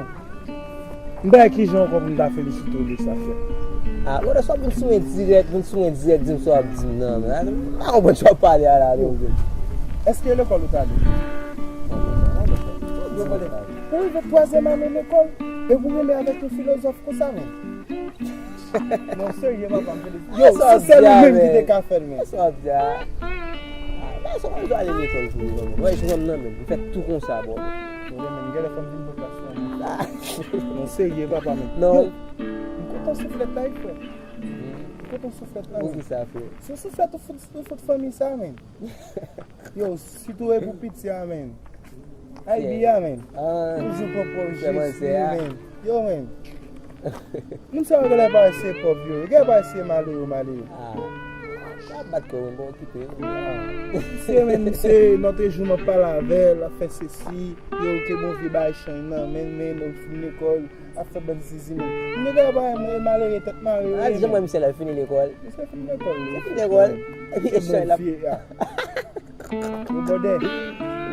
m pa wè kijan ankò pou m ta felisite w de sa, frè. A, brother, sa w vin sou mwen dirèk, vin sou mwen dirèk, di m sa w ap di m nan, men. M pa konprann sa w ap pale a la, non, bro. Èske lekòl ou t ale? Yo, brother, pou rive twazyèm ane lekòl, e pou rele avèk yon filozòf konsa, men. Non, serye, papa, m felisite. Yo, se sèl ou menm ki te ka fè l, men. Sa w ap di a? Gason pa dwe ale lekòl pou li, non, men. Wè, jwenn nan, men. M fè tou konsa, bro. Brother, men, genlè fò m vin nan klas la, men. Non, serye, papa, men. Non. Yo, m kontan souflèt la, wi, frè. M kontan souflèt la, men. Poukisa, frè? Se yon souflèt ou fout, ou fout fanmi sa, men. Yo, sitou e pou piti a, men. Ayiti a, men. Toujou pran pòz Jezi, men. Yo, men. Moun sa yo genlè pa wè se pòv yo. Yo genlè pa wè se malere, malere. A, sa bat kò, men, bon, okipe yo. Misye, men, misye, lòt jou m ap pale avè l, l ap fè sesi. Yo, ke bon vye bay chay nan men, men, nou fin lekòl. Ap fè bann zizi, men. Nèg la pa renmen malere, tèt mare. A, di jan mwen, misye la fini lekòl. Misye fini lekòl, wi. Misye fini lekòl. Epi echay la. Yo, brother.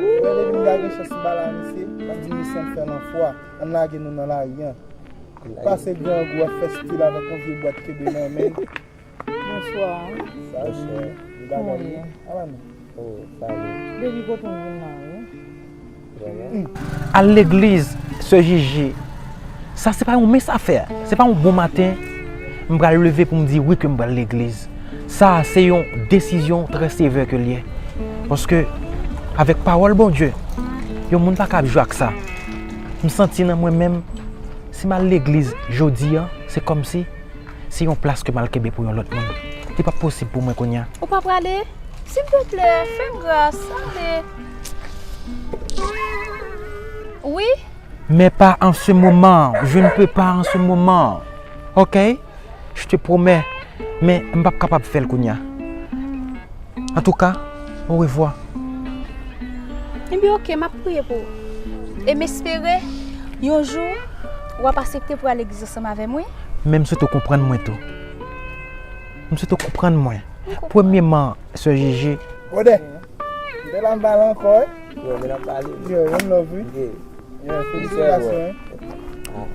Brother, depi m ta gen chans m pa la, misye. M ap di misye, ann fè nan fwa. Ann lage nou nan lari an. Pase grangou ap fè stil avèk yon vye bwat kenbe nan men. Bonswa. Sa se bagay, wi. Ala nou. Oh, sa wi. Baby, kote w vin la, wi? Vrèman? Al legliz, sè Jiji. Sa se pa yon mens afè. Se pa yon bon maten, m pral leve pou m di wi ke m pral legliz. Sa se yon desizyon trè sevè ke l ye. Paske, avèk pawòl Bondye, yon moun pa kab jwe ak sa. M santi nan mwen menm, si m al legliz jodi a, se kòmsi se yon plas ke m al kenbe pou yon lòt moun. Li p ap posib pou mwen kounye a. Ou pa prale? Silvouplè, fè m gras, ale. Wi? Mais pas en ce moment. Je ne peux pas en ce moment. Ok? Je te promets. Men m p ap kapab fè l kounye a. Antouka, orevwa. Ebyen, oke, m ap priye pou ou. E m espere, yon jou, w ap aksepte pou al legliz ansanm avè m, wi. Men m swete w konprann mwen tou. M swete w konprann mwen. M konprann. Premyeman, sè Jiji. Brother, m te la m pale ankò, wi. Yo, men ap pale. Yo, one love, wi. Yeah. Yeah, felisitasyon, wi. Ah.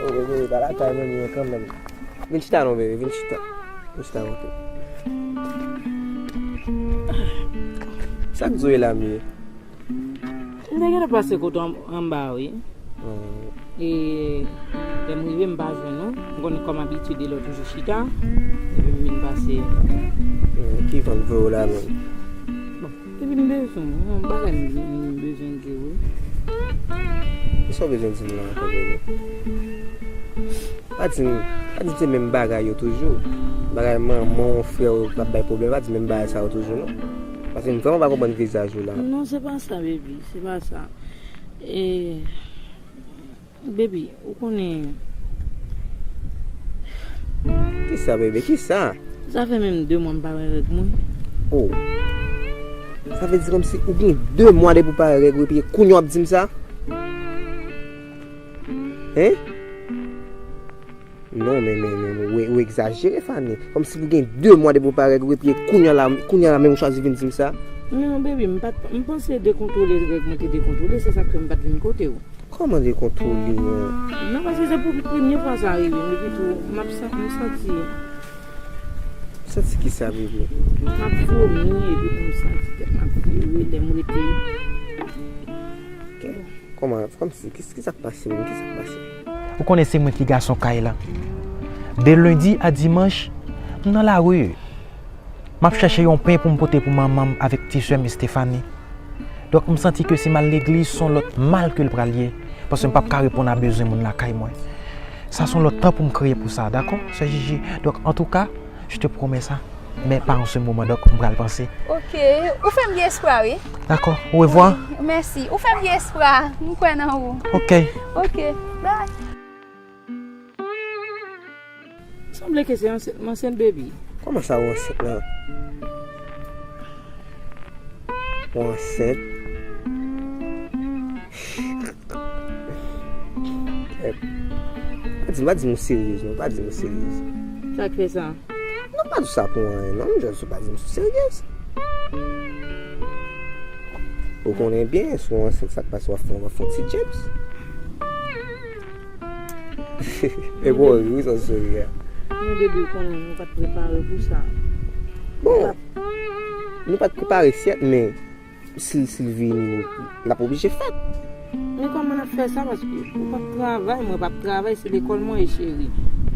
Oh, bebe, pa lakay mwen, men kanmenm. Vin chita non, bebe, vin chita. Vin chita, ok. Sa k di w la, Mye? M te gentan pase kote w an-, anba, wi. E lè m rive, m pa jwenn ou. M konnen kòm abitye de lè w toujou chita. Epi m vin pase. Ki van voye w la menm? Bon, epi m bezwen w, yon bagay m, m bezwen di w, wi. Kisa w bezwen di m la ankò, bebe? Pa di m, pa di m se menm bagay yo toujou. Bagay manman w, frè w k ap bay pwoblèm, pa di m menm bagay sa yo toujou, non. Paske m vrèman pa konprann vizaj ou la. Non, se pa sa, baby, se pa sa. E, baby, ou konnen. Kisa, bebe? Kisa? Sa fè menm de mwa m pa wè règ mwen. Oh. Sa vle di kòmsi ou gen de mwa depi w pa wè règ ou, epi kounye a w ap di m sa? Hein? Non, men, men, men, men, ou, ou egzajere, Fanny. Kòmsi pou gen de mwa depi w pa règ, ou epi kounye a la, kounye a la menm ou chwazi vin di m sa. Men, baby, m pa t, m panse dekontwole règ mwen te dekontwole, se sa k fè m pa t vin kote w. Kòman dekontwole, an? Non, paske se pou premye fwa sa rive m, epi tou, m ap san-, m santi. Santi ki sa, bebe? M ap vomi, epi tou m santi tèt m ap vire, lè m rete. Kòman, kòmsi, ki, ki sa k pase menm? Ki sa k pase? Ou konnen se mwen ki gason kay la. De lendi a dimanch, m nan lari. M ap chèche yon pen pou m pote pou manman m avèk ti sè m Estefani. Donk, m santi ke si m al legliz, se yon lòt mal ke l pral ye. Paske m p ap ka reponn a bezwen moun lakay mwen. Sa se yon lòt tan pou m kreye pou sa, dakò, sè Jiji? Donk, antouka, je te promets ça. Men pa an se moman, donk, m pral panse. Ok, ou fè m gen espwa, wi. Dakò, orevwa. Wi, mèsi. Ou fè m gen espwa. M kwè nan ou. Ok. Ok, bye. Sanble ke se ansent, m ansent, baby. Kòman sa ou ansent la? Ou ansent? Eh, pa di, pa di m ou seryez, non, pa di m ou seryez. Sa k fè sa? Non, pa di sa pou anyen, non, m jwenn sou pa di m sou seryez. Ou konnen byen, si w ansent, sa k pase, w ap fè, w ap fè yon ti James. E bon, wi, sa w souri a. Men bebe, ou konnen, nou pa t prepare pou sa. Bon, nou pa t prepare, sèt, men si, si l vini, l ap oblije fèt. Men kòman n ap fè sa? Paske ou p ap travay, mwen p ap travay, se lekòl mwen ye, cheri.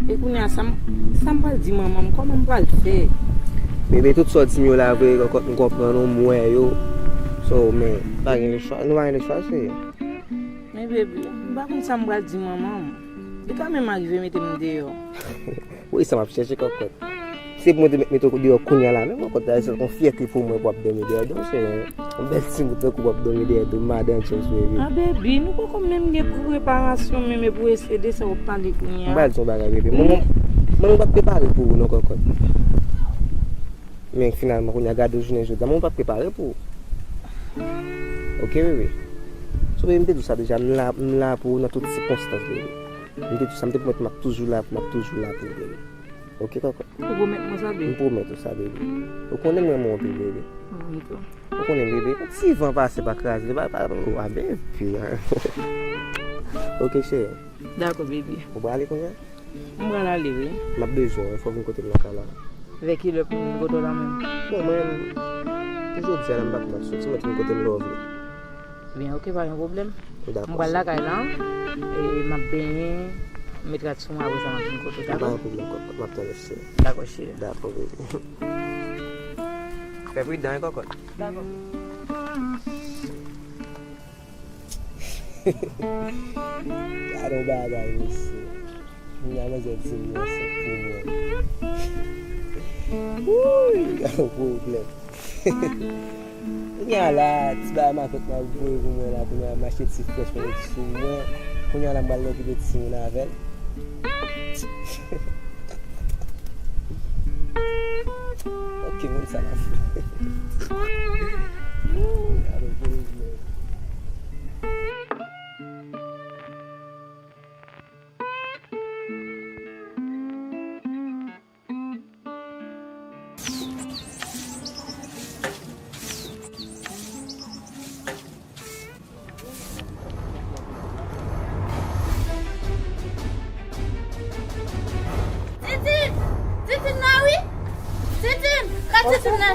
E kounye a, sa m, sa m pral di manman m, kòman m pral fè? Bebe, tout sa w di m yo la vre, kòkòt, m konprann ou, m wè yo. So, men, pa gen lechwa, nou pa gen lechwa, cheri. Men bebe, m pa konn sa m pral di manman m. Li ka menm arive mete m deyò. Wi, sa m ap chèche, kòkòt. Se pou mwen te met, mete w deyò kounye a la menm, kòkòt, se yon fyète pou mwen pou w ap dòmi dèyè do m, se yon bèl timoun tankou w ap dòmi dèyè do m, madan James, bebe. A, bebe, nou poko menm gen preparasyon menm, e pou esede sa w ap pale kounye a. M pral di yon bagay, bebe. Mwen, mwen, mwen, mwen pa t prepare pou ou non, kòkòt. Men finalman, kounye a, gade w jounen jodi a, mwen pa prepare pou ou. Ok, bebe? So, bebe, m te di w sa deja, m la, m la pou ou nan tout sikonstans, bebe. M te di w sa, m te pwomèt m ap toujou la, m ap toujou la pou ou, bebe. Ok, kòkòt? Ou pwomèt mwen sa, bebe? M pwomèt ou sa, bebe. Ou konnen m renmen w anpil, bebe. Mwen tou. Ou konnen, bebe, yon ti van pase pa kraze li, pa, pa, pa, bebe. Ok, cheri. Dakò, bebe. Ou prale kounye a? M pral ale, wi. M ap bezwen w, fò w vin kote m nan kay la. Vè kilè pou m vin kote w la menm? Bon, mwen, jodi a la, m pa t mal soti, mwen te vin kote m lè w vle. Byen, ok, pa gen pwoblèm. Dakò. M pral lakay la, e m ap benyen, m met rad sou mwen, apre sa m ap vin kote w, dakò? Pa gen pwoblèm, kòkòt, m ap tann ou, cheri. Dakò, cheri. Dakò, bebe. Fè pridan, wi, kòkòt. Dakò. Gade yon bagay, mesye. Kounye a manzè di m li ansent pou mwen. Wouy, gade yon pwoblèm. Kounye a la, ti bagay makòt m ap voye pou mwen la, kounye a m achte ti frèch mwen met sou mwen. Kounye a la m pral okipe timoun avè l. Ok, moun sa la fou. Gade yon pwoblèm. Titine! Titine la wi! Titine! Ka Titine nan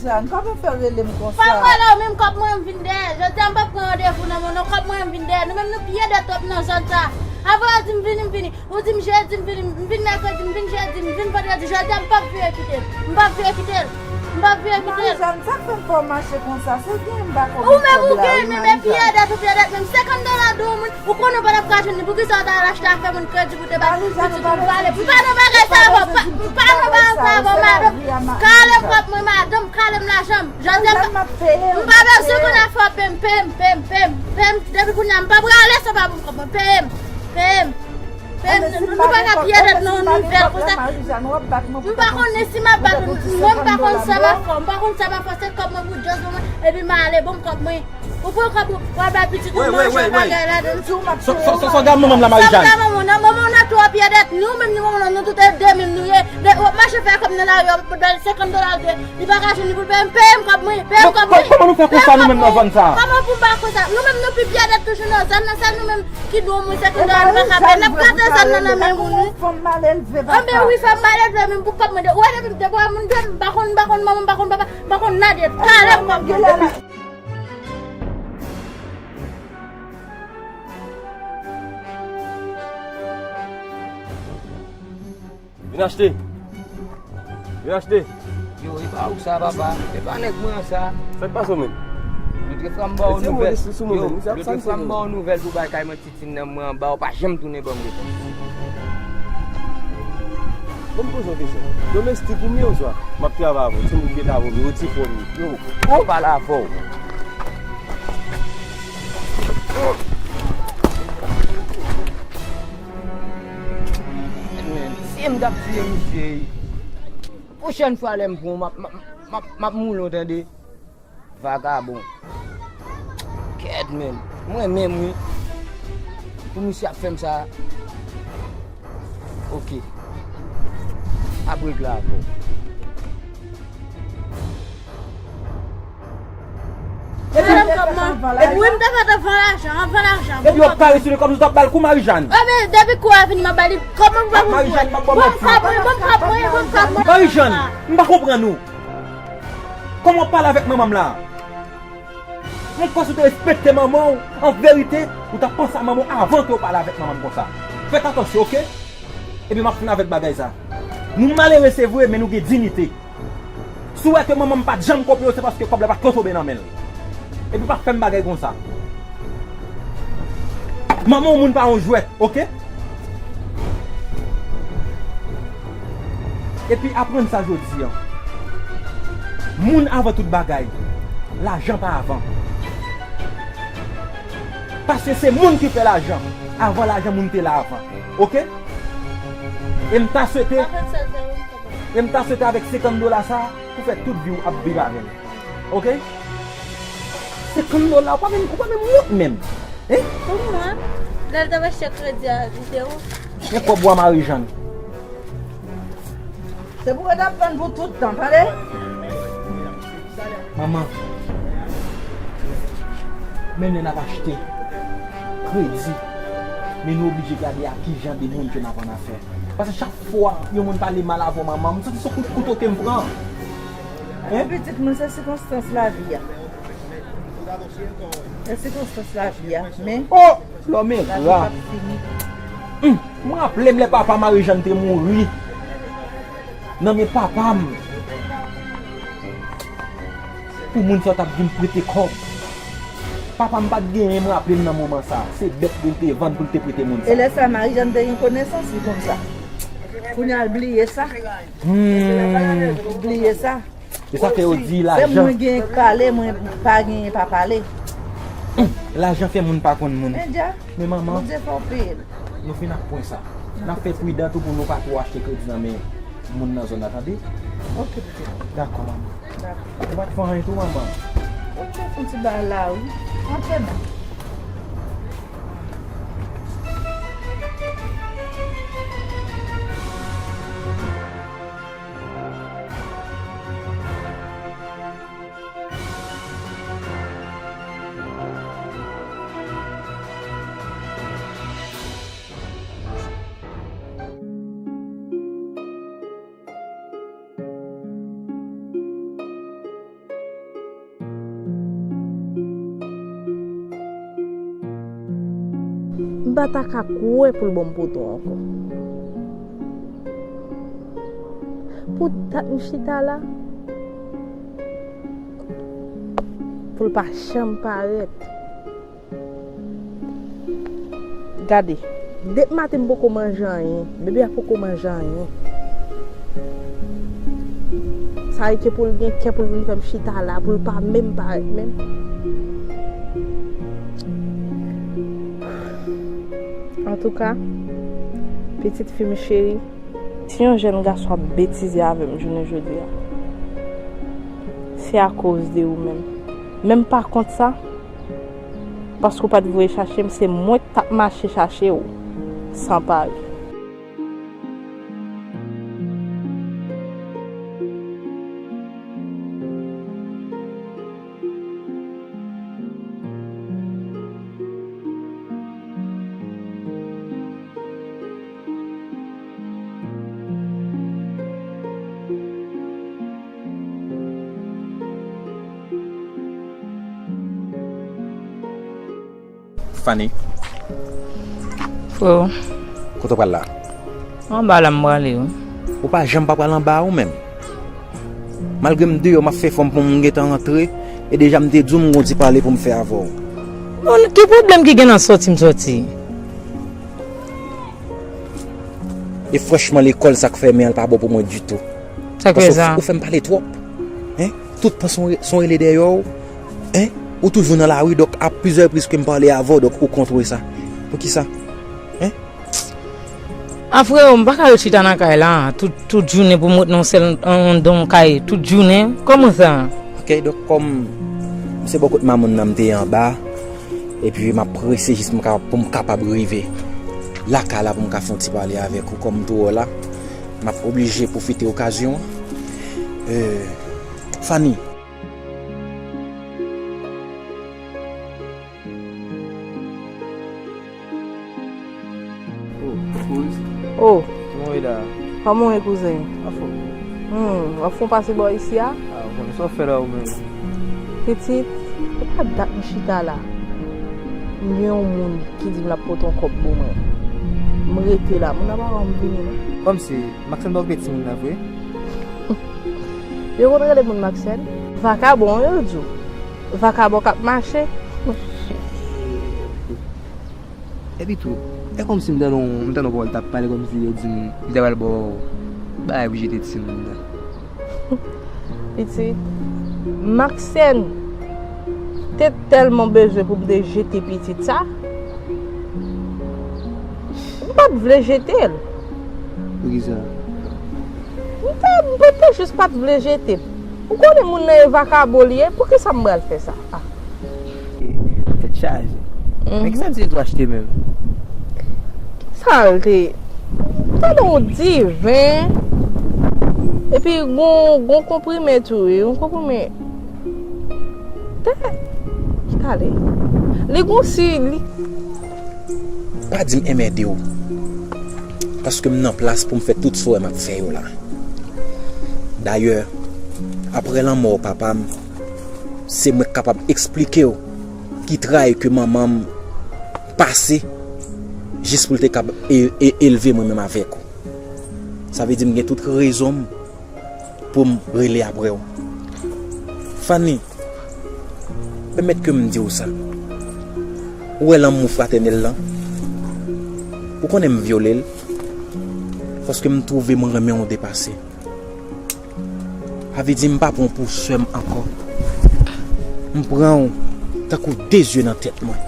jan? Kòman w fè rele m konsa? Pa m rele w menm, kòb mwen m vin dèyè. Jodi a m p ap pran randevou nan men w non, kòb mwen m vin dèyè. Nou menm nou pye dèt twòp nan zòn sa. Avan yo di m vini, m vini. Ou di m jedi, m vini, m vin mèkredi, m vin jedi, m vin vandredi, jodi a m p ap vire kite l. M p ap vire kite l. M p ap vire kite l. Marijàn, sa k fè m fè w mache konsa? Se gen m pa konn. Ou menm ou gen menm epi edet ou pi edet menm senkant dola de yon moun, ou konnen w pa t ap ka jwenn li. Poukisa w ta al achte afè moun kredi pou te bay pitit ou pou ale? M pa nan bagay sa avè w, m pa nan bagay sa avè w, madanm. Kale m kòb mwen, madanm, kale m lajan m. Jodi a m pa bezwen konn afè w, peye m, peye m, peye m, peye m, peye m. Depi kounye a m p ap rale san pa ban m kòb mwen, peye m, peye m. Nou pa ka pye tèt nan yon nivo konsa. M pa konnen si m ap bat ou, mwen m pa konn sa m ap fè, m pa konn sa m ap fè, se kòb mwen pou djòz mwen, epi m ale, ban m kòb mwen. Ou pran kòb ou, w al bay pitit ou manje, bagay ladan. Sa w gade manman m la, Marijàn? Sa m gade manman w nan, manman w nan twò pye tèt. Nou menm, nou manman w nan, nou tout e de menm nou ye. W ap mache fè kòb nan lari a, w ap bay l senkant dola, l dwe. Li pa ka jwenn li pou l peye m, peye m kòb mwen, peye m kòb mwen. Kòman nou fè konsa nou menm nan zòn sa? Kòman pou m pa konsa? Nou menm nou pi pye tèt toujou nan zòn nan, sèl nou menm ki dwe omwen senkant dola, nou pa ka peye, n ap gate zòn nan nan men moun wi. Anben wi, fanm malelve, men pou kòb mwen de, ou wè depi m te bwè moun de, m pa konn, m pa konn manman, m pa konn papa, m pa konn nade, talè m kòb mwen depi. Vin achte. Vin achte. Yo, e pa ou sa, papa. E pa nèg mwen an sa. Sa k pase w menm? Lotre fwa m ba w nouvèl. Yo, lotre fwa m ba w nouvèl pou bay kay mwen, titin nan mwen anba, ou pa janm tounen ban m repons. Ban m poze yon kesyon. Domestik ou m ye oswa m ap travay avè w? Timoun ki ta vomi, ou ti fò m ye. Yo, ou pale avè w. Men, si m t ap tiye misye, pwochèn fwa lè m pran w, m ap, m ap, m ap, m ap moule w, tande. Vagabon. Kèt, men. Mwen menm, wi. Pou misye ap fè m sa. Oke. Ap regle avè w. Epi, epi wi, m ta fè te van lajan, an van lajan. Epi w ap kare sou li kòmsi w t ap ba l kou Marijàn. Enben, depi kou a vini, m ap ba li. Kòman m va pou Marijàn, m ap ba w manti. Bon, kòb mwen, bon, kòb mwen, bon, kòb mwen. Marijàn, m pa konprann ou. Kòman w ap pale avèk manman m la? Mwen kwè si w te respekte manman w, an verite, ou t ap panse a manman w avan ke w pale avèk manman m konsa. Fèt atansyon, oke? Epi m ap fin avèk bagay sa. Nou malere, se vre, men nou gen diyite. Si w wè ke manman m pa t janm kope w, se paske kòb la pa t ko tonbe nan men l. Epi pa fè m bagay konsa. Manman w moun pa yon jwèt, oke? Epi aprann sa jodi a. Moun avan tout bagay. Lajan pa avan. Paske se moun ki fè lajan. Avan lajan, moun te la avan. Oke? E m ta swete, e m ta swete avèk senkant dola sa, pou fè tout vi w ap viv avè l. Oke? Senkant dola, ou pa menm, ou pa menm wont menm. Hein? Pou mwen, lè l t ap achte kredi a, li te wont. Men kòb wa Marijàn. Se pou yo t ap vann pou tout tan, tande? Manman, men lè n ap achte kredi, men nou oblije gade a ki jan de moun ke n ap annafè. Paske chak fwa yon moun pale mal avè w, manman, m santi se kout kouto ke m pran. Hein? Pitit mwen, se sikonstans lavi a. Se sikonstans lavi a, men. Oh! Lòm e ra. Lavi p ap fini. Hum, m raple m lè papa Marijàn te mouri nan men papa m. Pou moun sa w t ap vin prete kòb. Papa m pa t genyen, m raple m nan moman sa. Se bèt li te vann pou l te prete moun sa. E lè sa, Marijàn te gen konesans li konn sa. Kounye a l bliye sa. Hmm. L bliye sa. Se sa fè yo di lajan. Se mwen gen k pale, mwen pa genyen pa pale. Hum, lajan fè moun pa konn moun. Men manman, Bondye fè w peye l. Nou fin ak pwen sa. N ap fè pridan tou pou nou pa twò achte kredi nan men moun nan zòn nan, tande? Oke, pitit. Dakò, manman. Dakò. Ou pa t fè anyen tou, manman? Ou te fè yon ti bagay la, wi. Antre non. M pa ta ka kwè pou l ban m poto ankò. Pou dat m chita la, pou l pa janm parèt. Gade, depi maten m poko manje anyen, bebe a poko manje anyen. Sa e ke pou l gen kè pou l vin fè m chita la, pou l pa menm parèt menm. Antouka, Pitit fi m cheri, si yon jèn gason ap betize avè m jounen jodi a, se akoz de ou menm. Men m pa kont sa, paske w pa t voye chache m, se mwen k t ap mache chache w san pare. Fanny. Freo. Kote w pral la? Anba la m prale wi. Ou pa janm pa pral anba a ou menm. Malgre m deyò m ap fè fòm pou m gentan rantre, e deja m te di w m gon ti pale pou m fè avè w. Bon, ki pwoblèm ki gen nan sòti m sòti? E franchman, lekòl sa k fèmen an, l pa bon pou mwen ditou. Sa k fè sa? Paske ou, ou fè m pale twòp. Hein? Tout tan se yon re-, se yon rele dèyè w. Hein? Ou toujou nan lari, donk a plizyè repriz ke m pale avè w, donk ou kontwole sa. Poukisa? Hein? A freo, m pa ka ret chita nan kay la, tout, tout jounen pou m ret nan sèl, anndan yon kay, tout jounen. Kòman sa? Ok, donk kòm m se bò kot mamoun nan m te ye anba, epi m ap prese jis pou m ka, pou m kapab rive lakay la pou m ka fè yon ti pale avèk ou, kòm m tou wè w la, m ap oblije pwofite okazyon an. Euh, Fanny. Oh, kouz. Oh. Kòman w ye la? Kòman w ye, kouzen? Anfòm. Hmm, w ap fè yon pase bò isi a? Ah, ou konnen sa w fè la ou menm. Pitit, e pa dat m chita la. M gen yon moun ki di m l ap pote yon kòb pou mwen. M rete la, moun nan pa wè m vini non. Kòmsi, Maxène pa okipe timoun nan vre? Yo konn rele moun Maxène? Vakabon, yo di w. Vakabon k ap mache. Epi tou, e kòmsi m tande yon, m tande yon pawòl t ap pale kòmsi yo di m, li ta pral ba w bagay pou jete timoun nan. Pitit, Maxène te tèlman bezwen pou m te jete pitit sa, m pa t vle jete l. Poukisa? M te, m te jis pa t vle jete l. Ou konnen moun nan e vakabon li ye, poukisa m pral fè sa? Ah. Tèt chaje. Mhm. Men kisa m te dwe achte menm? Kisa l te? Tande yon diven. Epi gon, gon konprime tou, wi, yon konprime. Tè, tande. Li gon si, li. Pa di m enmède w. Paske m nan plas pou m fè tout sa w wè m ap fè yo la. Dayè, aprè lanmò papa m, se mwen k kapab eksplike w ki tray ke manman m pase jis pou l te kab e, e, elve mwen menm avèk ou. Sa vle di m gen tout rezon m pou m rele aprè w. Fanny, pèmèt ke m di w sa. Ou wè lanmou fratènèl lan? Ou konnen m vyole l paske m twouve m renmen w depase. Sa vle di m pa pran w pou sè m ankò. M pran w tankou de zye nan tèt mwen.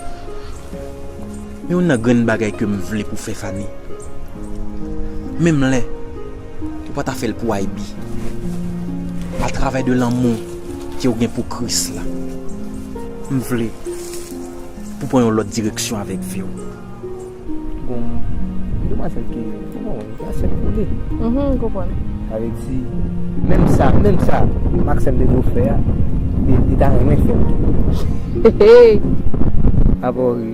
Men youn nan grenn bagay ke m vle pou fè Fanny. Menm lè ou pa ta fè l pou I B. Atravè de lanmou ke w gen pou Kris la. M vle pou pran yon lòt direksyon avèk vi w. Gon demwazèl ki, bon, sa sèt koule. Mhm, m konprann. Sa vle di, menm sa, menm sa, Maxène te dwe fè a, li, li ta renmen fè l tou. Hey! Apa w ri?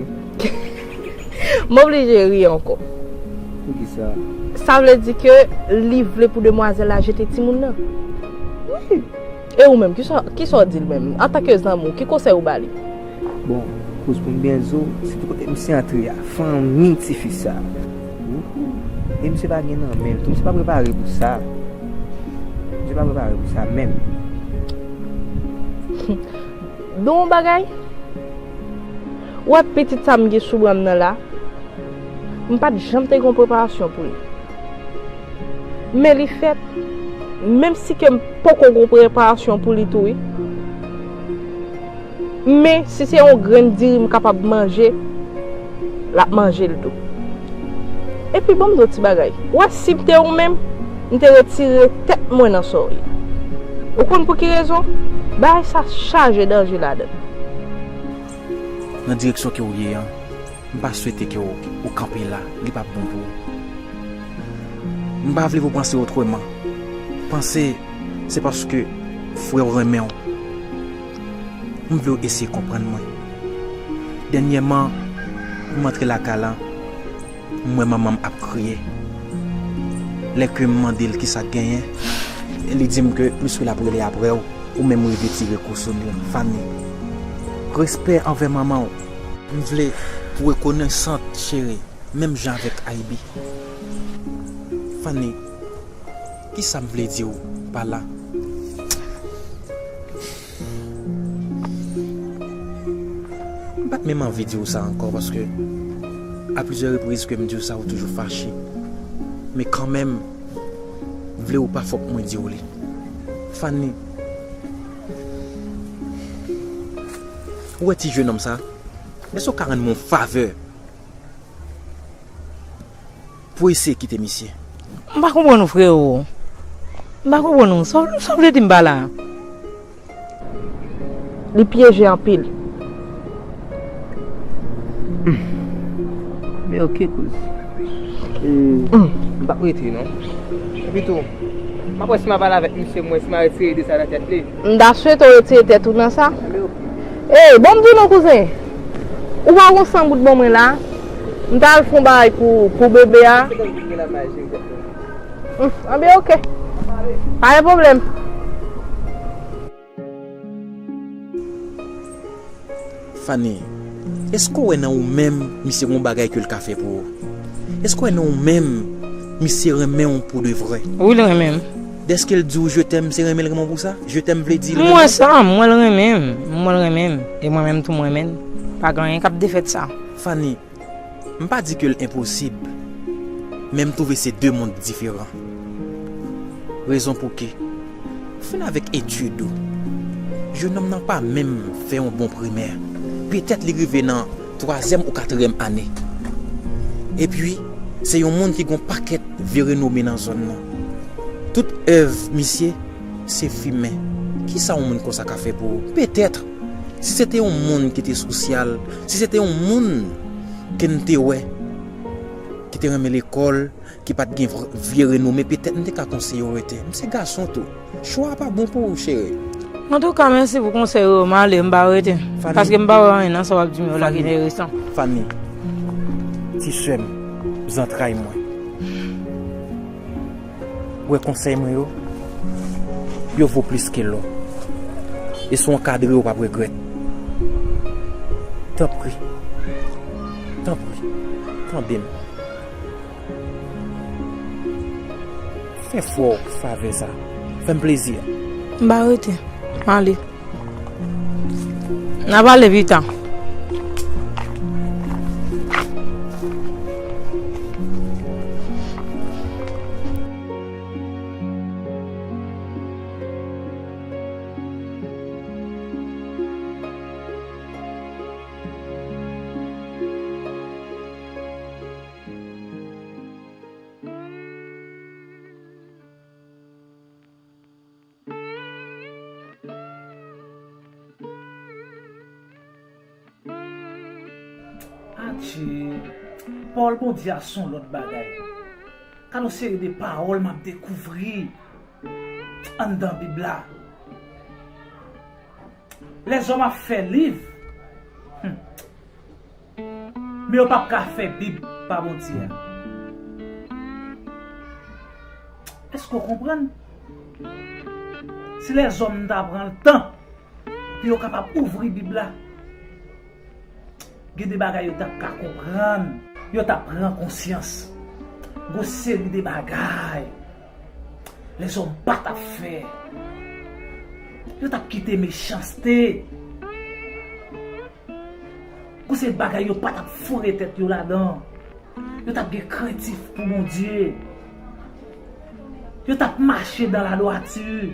M oblije ri ankò. Poukisa? Sa vle di ke li vle pou demwazèl la jete timoun nan. Wi. E ou menm, kisa, kisa w di l menm? Antanke zanmi w, ki konsèy ou ba li? Bon, kouz pou m byen di w, se te kote misye antre a, fanmi tifi sa. Ouhou. E misye pa gen nan men l tou, misye pa prepare pou sa. Misye pa prepare pou sa menm. Bon bagay. Ou wè pitit sa m gen sou bra m nan la, m pa t janm te gen yon preparasyon pou li. Men li fèt, menm si ke m poko gen yon preparasyon pou li tou wi. Men si se yon grenn diri m kapab manje, l ap manje l tou. Epi, ban m di w ti bagay. Ou wè, si m te ou menm, m te retire tèt mwen nan sa w ye. Ou konn pou ki rezon? Bagay sa chaje danje ladan l. Nan direksyon ke w ye an, m pa swete ke w, ou kanpe la, li p ap bon pou ou. M pa vle pou w panse otreman. Panse se paske frè w renmen w. M vle w eseye konprann mwen. Dènyèman, m antre lakay la, m wè manman m ap kriye. Lè ke m mande l kisa k genyen, li di m ke misye l ap rele apre w, ou menm rive tire kou sou li. Fanny, respè anvè manman w. M vle ou rekonesant, cheri, menm jan avèk Aibi. Fanny, kisa m vle di w pa la? M pa t menm anvi di w sa ankò, paske a plizyè repriz ke m di w sa, ou toujou fache. Men kanmenm, m vle ou pa fòk mwen di w li. Fanny, ou wè ti jenòm sa? Èske w ka rann mwen yon favè pou eseye kite misye? M pa konprann ou, freo. M pa konprann ou. Sa, sa w vle di m pa la? Li pyeje anpil. Men oke, kouz. E, m p ap rete, non. Epi tou, m ap wè si m a pale avèk misye, m wè si m a retire ide sa nan tèt li. M ta swete w retire tèt ou nan sa. Ey, bon, m di w non, kouzen. Ou pa gon san goud ban mwen la. M ta al fè yon bagay pou, pou bebe a. Hum, anben, oke. Pa gen pwoblèm. Fanny, èske w wè nan ou menm misye gon bagay ke l ka fè pou ou? Èske w wè nan ou menm misye renmen w pou de vrè? Wi, l renmen m. Dèske l di w je t'aime, se renmen l renmen w pou sa? Je t'aime vle di l renmen w? M wè sa, m wè l renmen m. M wè l renmen m. E mwen menm tou, m renmen l. Pa gen anyen k ap defèt sa. Fanny, m pa di ke l enposib, men m twouve se de mond diferan. Rezon pou ki, ou fin avèk etid ou, jenòm nan pa menm fè yon bon primè. Petèt li rive nan twazyèm ou katriyèm ane. Epi, se yon moun ki gon pakèt vye renome nan zòn nan. Tout èv misye, se fimen. Kisa yon moun konsa ka fè pou ou? Petèt, si se te yon moun ki te sosyal, si se te yon moun ke n te wè, ki te renmen lekòl, ki pa t gen vr-, vye renome, petèt m te ka konseye w rete. M se gason tou. Chwa a pa bon pou ou, cheri. Antouka, mèsi pou konsèy yo, m ale, m pa rete. Fanny. Paske m pa wè anyen nan sa w ap di m yo la ki enteresan. Fanny, ti sè m, zantray mwen. Ou wè konsèy mwen yo, yo vo plis ke lò. E si w ankadre yo, w p ap regrèt. Tanpri, tanpri, tande m. Fè frè w favè sa. Fè m plezi. M pa rete. M ale. N a pale pita. Adje, pawòl Bondye a se yon lòt bagay. Gade yon seri de pawòl m ap dekouvri anndan Bib la. Lèzòm ap fè liv. Hmm. Men yo p ap ka fè Bib pa Bondye a. Èske w konprann? Si lèzòm ta pran tan pou yo kapab ouvri Bib la, gen de bagay yo t ap ka konprann, yo t ap pran konsyans. Gon seri de bagay lèzòm pa t ap fè. Yo t ap kite mechanste. Gon seri bagay yo pa t ap foure tèt yo ladan. Yo t ap gen krentif pou Bondye. Yo t ap mache dan ladwati.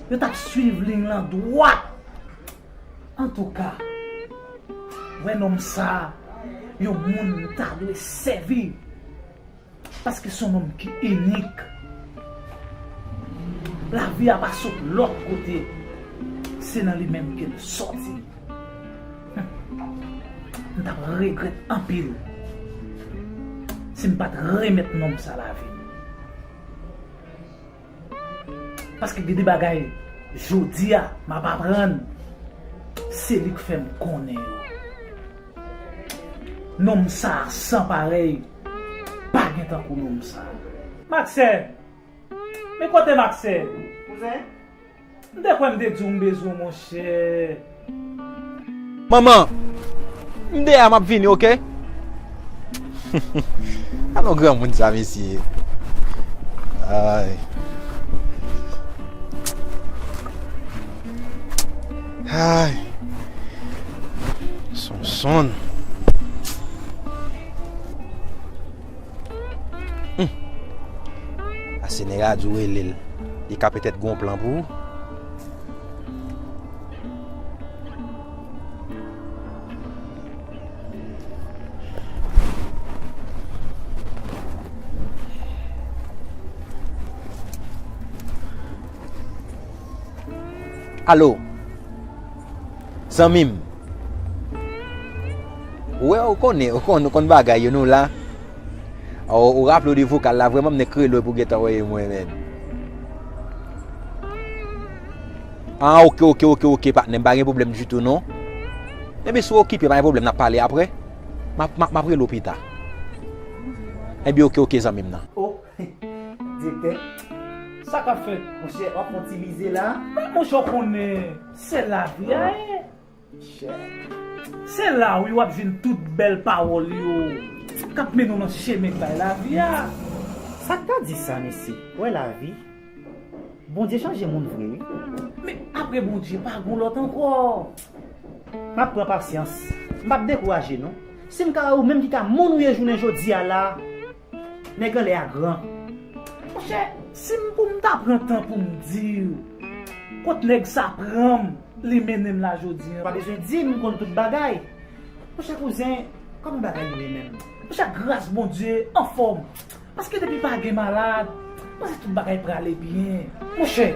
Yo t ap swiv liy lan dwat. Antouka, wè nonm sa a, Yon moun m ta dwe sèvi. Paske se yon nonm ki inik. Lavi a pa sot lòt kote. Se nan li menm ke l sòti. M t ap regrèt anpil si m pa t remèt nonm sa lavi m. Paske gen de bagay, jodi a, m ap aprann. Se li k fè m konnen yo. Nonm sa a san parèy. Pa gen tankou nonm sa a. Maksè! Men kote Maksè? Kouzen? M te kwè m te di w m bezwen w, monchè. Manman, m deyò, m ap vini, oke? Alon granmoun sa, mesye. Ay. Ay. Sonson. Hmm. Ase nèg la di w rele l. Li ka petèt gon plan pou ou. Alo. Zanmi m. Ou wè, ou konnen, ou konn, ou konn bagay yo, nou la. Ou, ou raple w de vokal la, vrèman, m nèk rele w pou gentan voye mwen, menn. Ah, oke, oke, oke, oke, patnè m, pa gen pwoblèm ditou, non. Ebyen, si w okipe, pa gen pwoblèm, n ap pale apre. M ap, m ap, m ap rele w pita. Ebyen, oke, oke, zanmi m nan. Oh, direktè. Sa k ap fèt? Monchè, w ap fè yon ti mize la. Men monchè, w konnen, se lavi a ye. Chè. Se la wi w ap jwenn tout bèl pawòl yo k ap mennen w nan chemen k bay lavi a. Sa k ta di sa, mesye? Wè lavi. Bondye chanje moun vre wi. Men apre Bondye, pa gon lòt ankò. M ap pran pasyans. M p ap dekouraje non. Si m ka wè ou menm ki ka moun ou ye jounen jodi a la, nèg anlè a gran. Monchè, si m pou m ta pran tan pou m di w kot nèg sa pran m, li mennen m la jodi a. Pa bezwen di m, m konn tout bagay. Monchè kouzen, kòman bagay yo ye menm? Monchè, gras Bondye, anfòm. Paske depi pa gen malad, m panse tout bagay prale byen. Monchè,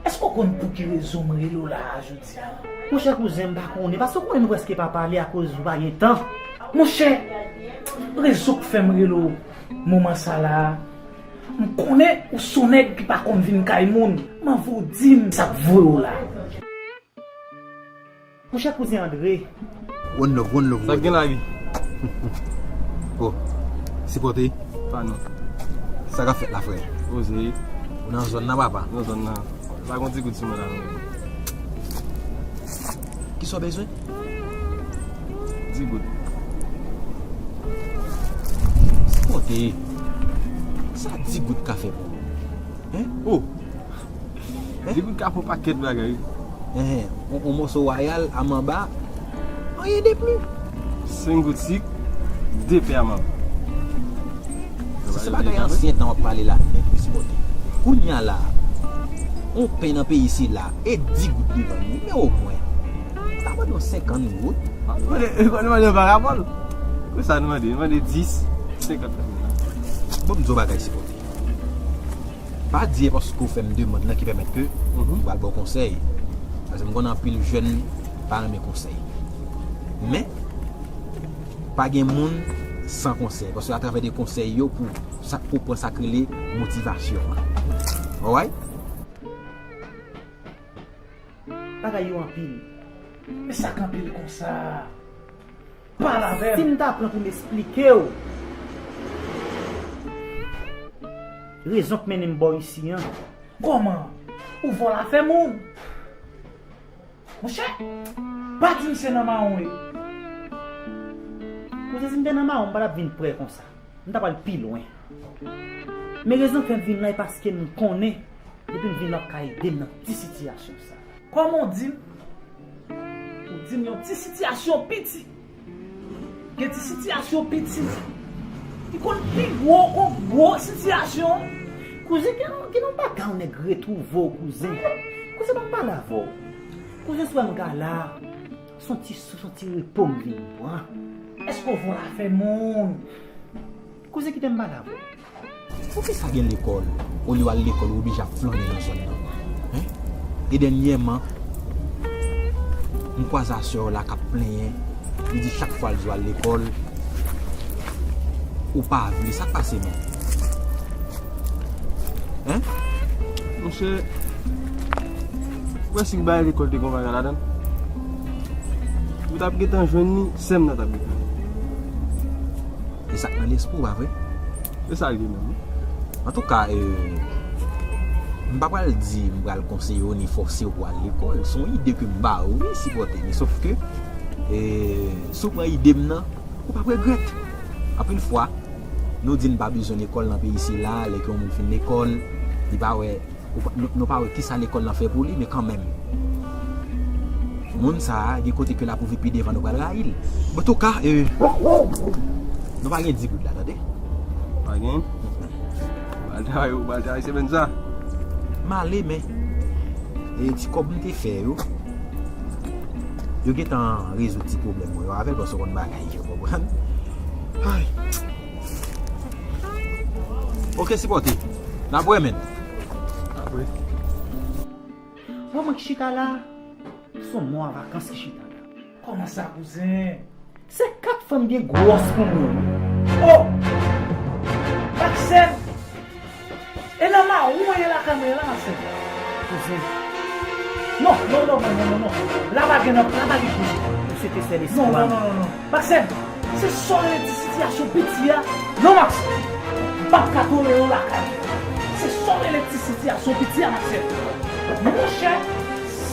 èske w konn pou ki rezon m rele w la a jodi a? Monchè kouzen, m pa konnen, paske w konnen nou prèske pa pale akoz ou pa gen tan. Monchè, rezon k fè m rele w moman sa la a, m konnen ou se yon nèg ki pa konn vin kay moun, m anvi w di m sa k voye w la. Monchè kouzen Andre. One love, one love. Sa k gen lavi? Oh, sipòte. Pa non. Sa k ap fèt la, frè? Poze. Ou nan zòn nan, papa? Nan zòn nan. Pa gon ti goud sou mwen la non. Kisa w bezwen? Di goud. Sipòte. Sa di goud ka fè pou ou? Hein? Oh! Hein? Di goud ka fè yon pakèt bagay wi. Hein, yon, yon moso wayal a manba. Anyen de pli. Senk goud sik, de pen a manba. Se, se bagay ansyen tan w ap pale la nèt wi, sipòte. Kounye a la, yon pen nan peyi sila, e di goud li vann wi, men omwen. Sa mande yon senkant goud. Mande, mande, mande yon parabòl. Pou sa nou mande, nou mande dis, senkant. Bon, m di w bagay, sipòte. Pa di e paske w fè m demann lan ki pèmèt ke m pral ba w konsèy. Paske m konnen anpil jèn pa renmen konsèy. Men, pa gen moun san konsèy. Paske atravè de konsèy yo pou sa, pou pran sa k rele motivasyon an. Alright? Bagay yo anpil. Men sa k anpil konsa? Pale avè m. Si m ta pran pou m esplike w rezon k mennen m bò isi an. Kòman? Ou vòlò afè moun? Monchè, pa di m se nan mawon wi. Kouzen, si m te nan mawon, m pa t ap vin prè konsa. M ta pral pi lwen. Men rezon k fè m vin la, e paske m konnen, depi m vin la, w ka ede m nan ti sitiyasyon sa. Kòman w di m? Ou di m yon ti sitiyasyon piti. Gen ti sitiyasyon piti ki konn pi gwo kon gwo sitiyasyon. Kouzen, gen yon, gen yon bagay yon nèg retwouve w, kouzen. Kouzen, ban m pale avè w. Kouzen, si w wè m gala, se yon ti sou, se yon ti repo m vin pran. Èske w vo lafè moun? Kouzen, kite m pale avè w. Poukisa gen lekòl, olye w al lekòl, ou oblije ap flannen nan zòn nan? Hein? E dènyèman, m kwaze a sè w la k ap plenyen. Li di chak fwa l di w al lekòl, ou pa vle. Sa k pase menm? Hein? Monchè, ou wè si w bay lekòl te gen yon bagay ladan l, ou t ap gentan jwenn li, sè m nan t ap gentan. E sa k nan lespri w, pa vre? E sa l ye menm, wi. Antouka, euh, m pa pral di m pral konseye w ni fòse w pou al lekòl. Se yon ide ke m ba w, wi, sipòte. Men sòf ke, euh, si w pran ide m nan, ou p ap regrèt. Anpil fwa, nou di n pa bezwen lekòl nan peyi sila, lè ke yon moun fin lekòl, li pa wè Ou pa- nou, nou pa wè kisa lekòl lan fè pou li, men kanmenm. Moun sa a, gen kote ke l ap rive pi devan, nou pral rayi l. Antouka, euh, nou pa gen di goud la, tande? Pa gen? Ou pral travay, ou pral travay semèn sa? M ale, men, e ti kòb m te fè yo, yo gentan rezoud ti pwoblèm mwen yo avè l, paske w konn bagay yo, konprann? Ay. Ok, sipòte. N ap wè, menn. Apre. Wè mwen ki chita la. Se yon mò a vakans ki chita la. Kòman sa, kouzen? Se kat fanm byen gwòs pou mwen. Oh! Maksèm! E nan mawon mwen ye lakay mwen la, Maksèm. Kouzen. Non, non, non. La pa gen, non, la pa gen kouzen. Ou se te sèl espwa m. Non, non, non, non, non. Maksèm, se sa w rele ti sitiyasyon piti a? Non, Maksèm. M p ap ka tolere w lakay mwen. Se sa w rele ti sitiyasyon piti a, Maksèm. Monchè,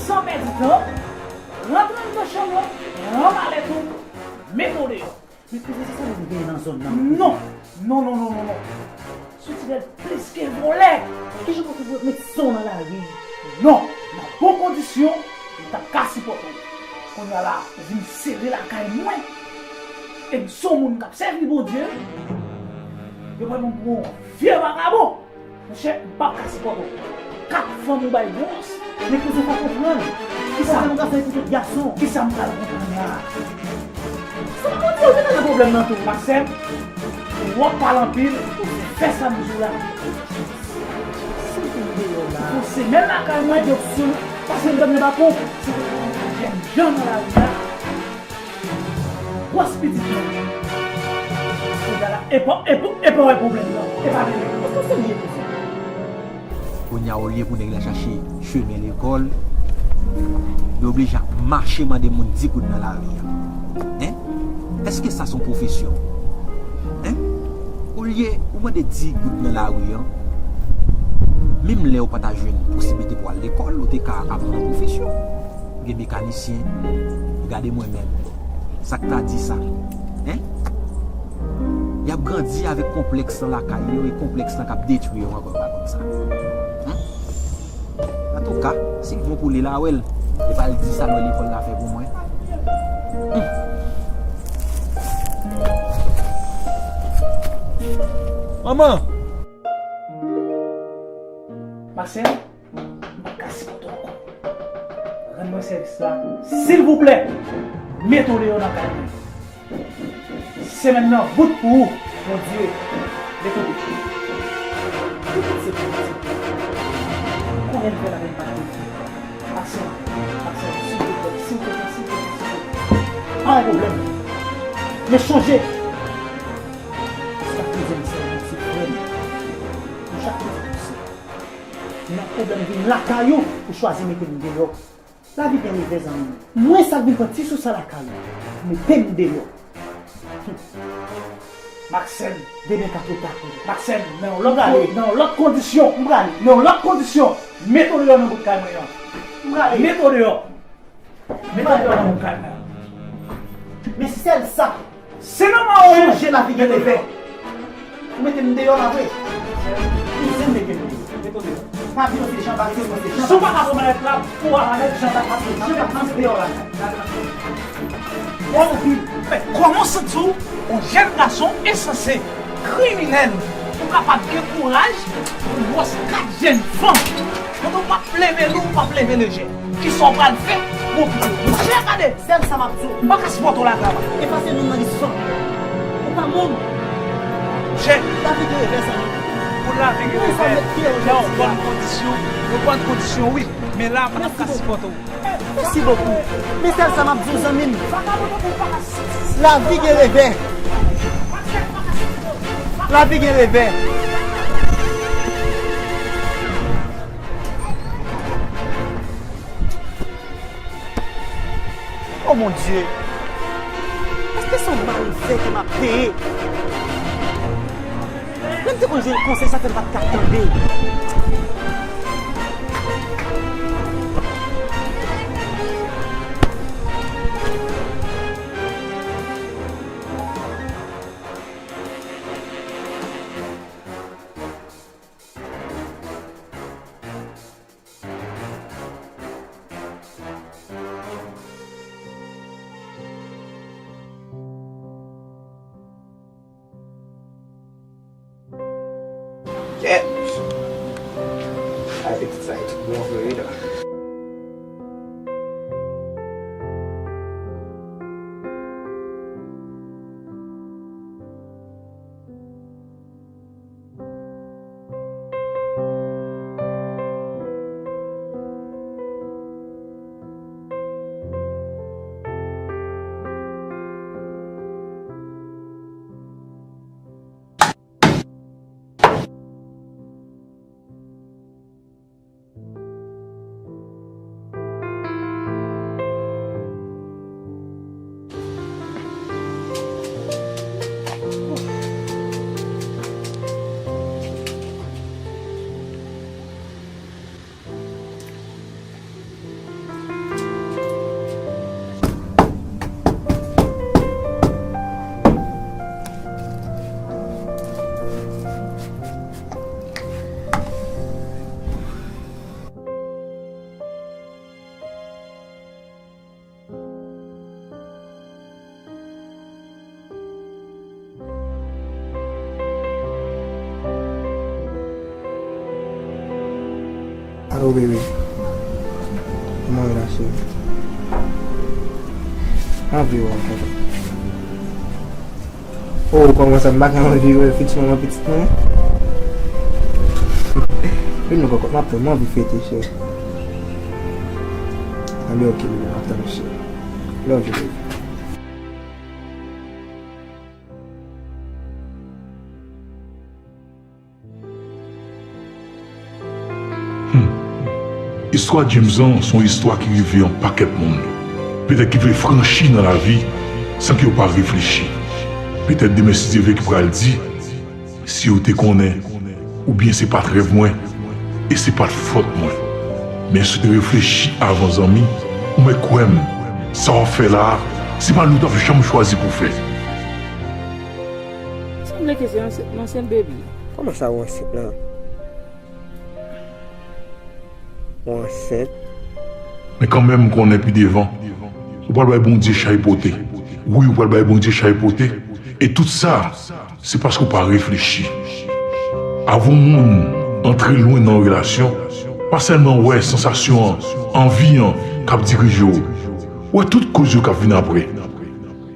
san pèdi tan, rantre anndan chanm lan, rann malèt ou, mete w deyò. Men kouzen, se sa nou genyen nan zòn nan? Non! Non, non, non, non, non. Soti lè l plis ke vòlè. Kijan w ka fè pou met san w nan lari? Non! Nan bon kondisyon, m t ap ka sipòte w. Kounye a la, ou vin sere lakay mwen. E m se yon moun k ap sèvi Bondye. Yo pran m pou yon vye vagabon. Monchè, m p ap ka sipòte w. Kat fanm ou bay gwòs. Men kouzen, fò w konprann. Kisa? Kisa m ka fè pou tout gason? Kisa m pral konprann la? Sa pa konn di w te nan pwoblèm nan tou. Maksèm, w ap pale anpil, fè sa m di w la. Si w te deyò la. Yon semèn lakay mwen. Adopsyon. Paske m dòmi anba pon. Se te yon jèn jan nan lari a. Gwòs pitit mwen. Kounye a la, epa, epa, epa wè pwoblèm nan. Epa vini. Èske w serye, kouzen? Kounye a, olye pou nèg la chache chemen lekòl, li oblije ap mache mande moun di goud nan lari a. Hein? Èske sa se yon pwofesyon? Hein? Olye ou mande di goud nan lari a, menm lè ou pa ta jwenn posiblite pou al lekòl, ou te ka aprann yon pwofesyon. Gen mekanisyen, gade mwen menm. Sa k ta di sa? Hein? Y ap grandi avèk konplèks lan lakay yo, e konplèks lan k ap detwi yo ankò, pa konn sa. Hein? Antouka, si l bon pou li, l a wè l. E pa l di sa lò lekòl la fè pou mwen. Hmm. Manman! Maksèm, m pa ka sipòte w ankò. Rann mwen sèvis la, silvouplè. Mete w deyò nan kay mwen. Semèn nan bout pou ou, Bondye. Mete w deyò. Tout se pou Bondye. Konbyen m fè la menm pa Bondye? Maksèm, Maksèm, silvouplè, silvouplè, silvouplè, silvouplè. Pa gen pwoblèm. Men chonje, se pa kouzin m sèlman, se frè m. Nou chak kouzin nou sè. Nan pwoblèm vin lakay ou, ou chwazi mete m deyò. Lavi gen revè, zanmi m. Mwen sa k vin pran ti sou sa lakay ou, mete m deyò. Maksèm. Demen ka twò ta pou ou. Maksèm, nan yon lòt ko-, nan yon lòt kondisyon. M prale. Nan yon lòt kondisyon. Mete w deyò nan bout kay mwen an. M prale. Mete w deyò. Mete w deyò nan bout kay mwen an. Men sèl sa. Se nòmal. Chanje lavi gen revè. Ou mete m deyò la vre. Ou zen mete m deyò. Pa vin se jan bagay se mwen se jan. Si w pa ka pran malèt la, pou w al avèk jan bagay se jan bagay se deyò la. Bon, men kòman w santi w, yon jèn gason ensanse, kriminèl, ou kapab gen kouraj pou gwòs kat jèn fanm? Pandan w p ap leve lou, w p ap leve lejè. Kisa w pral fè? Monchè, gade! Sèl sa m ap di w. M pa ka sipòte w la, Grama. Efase non nan lis fanm. Ou pa moun. Monchè. Lavi gen revè, zanmi. Pou lavi gen revè, lè w bòn kondisyon, yo bòn kondisyon, wi. Men la, m pa t ap ka sipòte w. Mèsi bokou. Men sèl sa m ap di w, zanmi m. Lavi gen revè. Lavi gen revè. Oh mon Dieu! Èske se yon malfè ke m ap peye? Lè m te konn jwenn konsèy sa fè m pa t ka tande. Kèt! I'm excited, bon vre wi la. Alo, bebe. Kòman w ye la, cheri? M anvi wè w, tonton. Oh, kòman sa, m pa ka anvi wè fiti manman pitit mwen? Vin non, kòkòt, m ap tann, m anvi fete, cheri. Anben, ok, bebe, m ap tann ou, cheri. Love you, baby. Hmm. Istwa James lan se yon istwa ki rive yon pakèt moun. Petèt ki vle franchi nan lavi san ke yo pa reflechi. Petèt demen si Dye vle ki pral di, si yo te konnen, oubyen se pa t rèv mwen, e se pa t fòt mwen. Men si w te reflechi avan, zanmi, ou mèt kwè m, sa w ap fè la a, se pa li w t ap janm chwazi pou fè. Sanble ke se ansent, m ansent, baby. Kòman sa ou ansent la? Ou ansent? Men kanmenm, m konnen pi devan, ou pral bay Bondye chay pote. Wi, ou pral bay Bondye chay pote. E tout sa, se paske w pa reflechi. Avan yon moun antre lwen nan yon relasyon, pa sèlman wè sansasyon an, anvi an k ap dirije w. Wè tout koz yo k ap vin apre.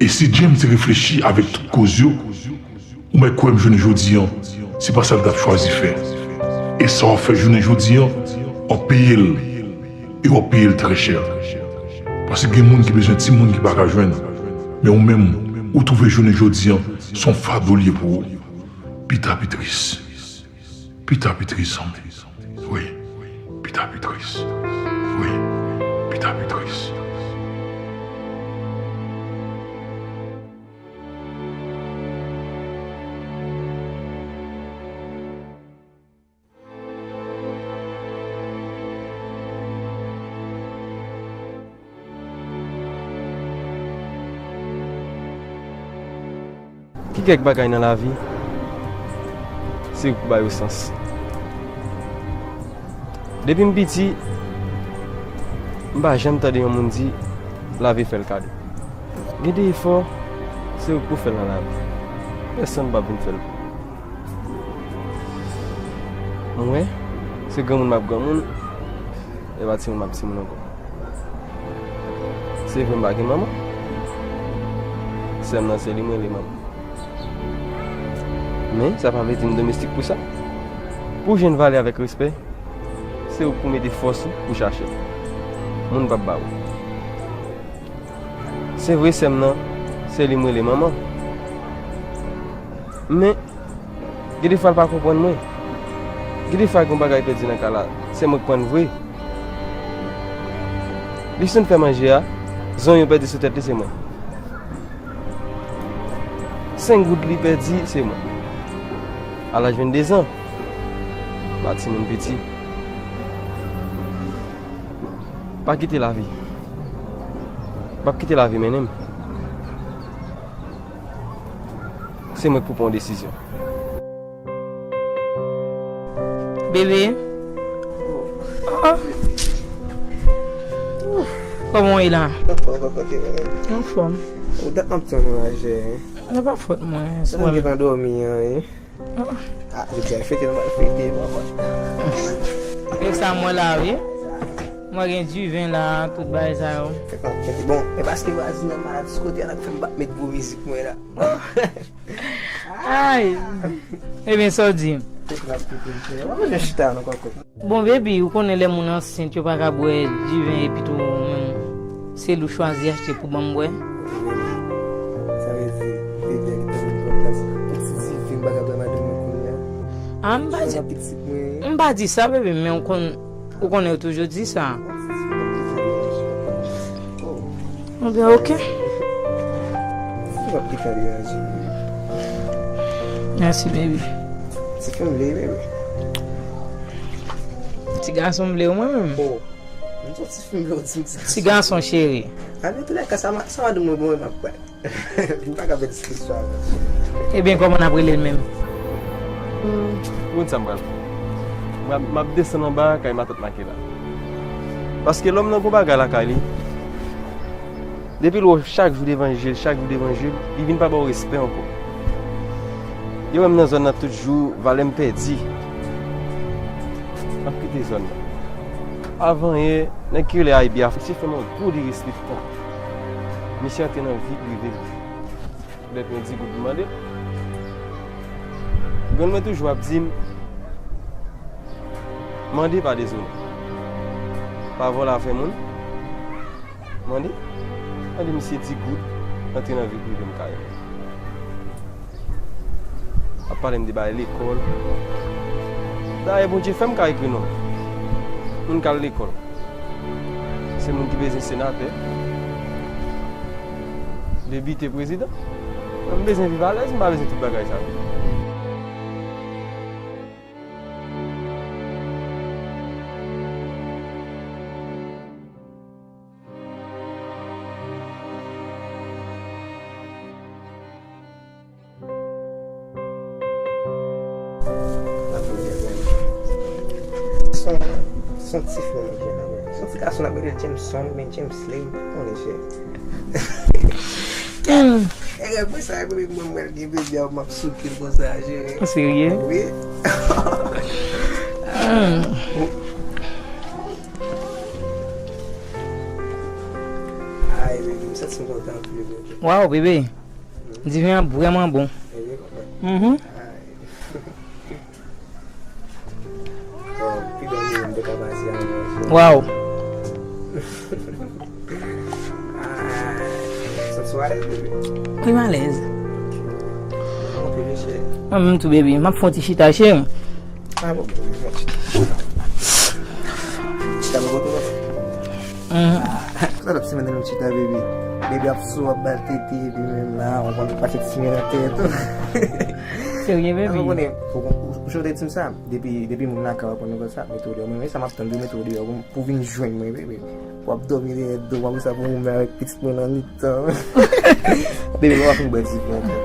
E si James te reflechi avèk tout koz yo, ou mèt kwè m, jounen jodi an, se pa sa l t ap chwazi fè. E sa w ap fè jounen jodi an, w ap peye l. E w ap peye l trè chè. Paske gen moun ki bezwen timoun ki pa ka jwenn. Men ou menm, ou twouve jounen jodi an, se yon fado l ye pou ou. Pita pi tris. Pita pi tris, zanmi. Wi. Pita pi tris. Wi. Pita pi tris. Gen kèk bagay nan lavi, se ou ki ba yo sans. Depi m piti, m pa janm tande yon moun di, lavi fè l kado. Gen de efò, se ou ki pou fè l nan lavi. Pèsonn p ap vin fè l pou ou. Mwen, se granmoun m ap granmoun, e pa timoun m ap timoun ankò. Se vre m pa gen manman. Sè m nan se li m rele manman. Men, sa pa vle di m domestik pou sa. Pou w jwenn valè avèk respè, se ou k pou mete fòs ou pou chache l. Moun p ap ba ou. Se vre sè m nan, se li m rele manman. Men, gen defwa l pa konprann mwen. Gen defwa gen yon bagay pèdi nan kay la, se mwen k pran l vre. Li sot fè manje a, zonyon pèdi sou tèt li se mwen. Senk goud li pèdi se mwen. A laj venndezan, m a timoun piti. Pa kite lavi. M p ap kite lavi mennen m. Se mwen k pou pran yon desizyon. Bebe. Oh. Kòman w ye la? Anfòm, anfòm, anfòm. Anfòm. Ou dat m ap tann ou la, cheri. Se pa fòt mwen, se mwen menm. Ou gentan dòmi an, wi. Ah, jodi a fete, nou pral fete, papa. E sa mwen la, wi. Mwen gen diven la, tout bagay sa yo. Bon, e paske vwazin nan malad sou kote a, n ap fè m pa met gwo mizik mwen la. Ay! Ebyen, sa w di? Tout n ap kite, cheri. W ap bezwen chita, non, kòkòt. Bon, baby, ou konnen lè moun ansent, yo pa ka bwè diven epi tou, menm, se li w chwazi achte pou ban m bwè. Sa vle di, baby a gentan vin pran plas. Yon ti diven m pa ka bwè madanm mwen kounye a. Ah, m pa di, m pa di sa, baby, men ou konn, ou konnen yo toujou di sa. Ebyen, ok. Mèsi, baby. Ti fi m vle, baby. Ti gason m vle w mwen menm. Oh. M sou ti fi m vle w di m ti gason. Ti gason cheri. Antoulèka, sa ma-, sa madanm mwen ban mwen, m ap pran. M pa ka fè diskisyon avè w. Ebyen, kòman n ap rele l menm? Ou konn sa m pral fè? M ap, m ap desann anba kay matant Makela. Paske lòm nan gon bagay lakay li. Depi l wè w chak jou devan je l, chak jou devan je l, li vin pa ba w respè ankò. Yo wè m nan zòn nan tout jou, valè m pèdi. M ap kite zòn nan. Avan yè, nèg ki rele Aybi a, misye fè m yon gwo derespektan. Misye antre nan vi prive m. Poutèt mwen di goud m mande l. Grann mwen toujou ap di m, mande pa dezonè. Pa vòlè afè moun. Mande, mande misye di goud, antre nan vi prive m kay mwen. Ap pale m de bagay lekòl. Dayè, Bondye fè m ka ekri non. Moun k al lekòl. Se moun ki bezwen senatè, depite, prezidan. Mwen, m bezwen viv alèz, m pa bezwen tout bagay sa yo. Son, son ti frè mwen gen la, wi. Son ti gason ap rele Jameson oubyen Jamesley, m pa konnen, cheri. Hmm. E, apre sa, apre mwen, mwen gen bebe a, m ap souke l konsa, cheri. Ou serye? Wi. Hmm. Ay, bebe, m santi m kontan anpil, bebe. Waw, bebe. Diven an vrèman bon. Mhm. Waw. Wi, m alèz. Mwen menm tou, baby. M ap fè yon ti chita, cheri. Mhm. Sa l ap simen nan menm chita, baby. Baby ap sou, ap ba l tete, epi menm la, w konn pase ti men nan tèt. Serye, baby? Ou konnen, ou, ou, ou, ou te di m sa, depi, depi moun lakay w ap konn nou konsa, mete w deyò. Mwen, men sa m ap tann, mete w deyò pou, pou vin jwenn mwen, baby. W ap dòmi dèyè do m, apre sa pou mwen avèk pitit mwen nan mitan. Baby, mwen pa fin bwè diven ankò.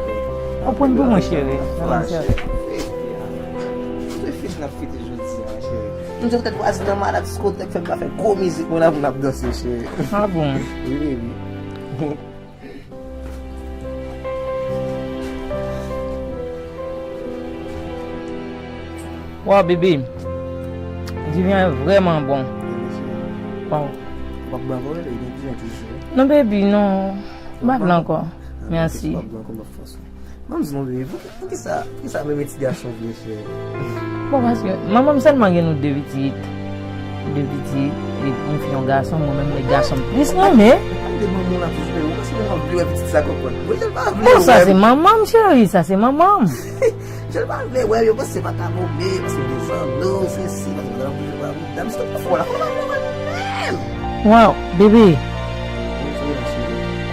Ou pran pou mwen, cheri. Mwen fete jodi a, cheri. M te tèt vwazin nan malad, diskotèk, fè m pa fè gwo mizik mwen la pou n ap danse, cheri. Ah bon? Wi, baby. Waw, bebe. Diven an vrèman bon. Waw. W ap bwè ankò, wi, li gen jan ki jwe. Non, baby, non. M pa vle ankò. Mèsi. W ap bwè ankò, m ap fòse w. Ban m di non, baby, pou, poukisa, poukisa menm ti gason vle fè? Bon, paske manman m sèlman gen nou de pitit. De pitit, e yon fi, yon gason, mwen menm, e gason m plis renmen. An de manman w la toujou, baby, ou panse manman m vle wè pitit sa konprann? Mwen, jan l pa vle wè. Bon, sa se manman m, cheri, sa se manman m. Jan l pa vle wè, yo panse se pa ta move, paske m te zanno, se si, paske m te nan bouch pa bout dam, se tout fò la, fò la, fò la, menm. Waw, bebe.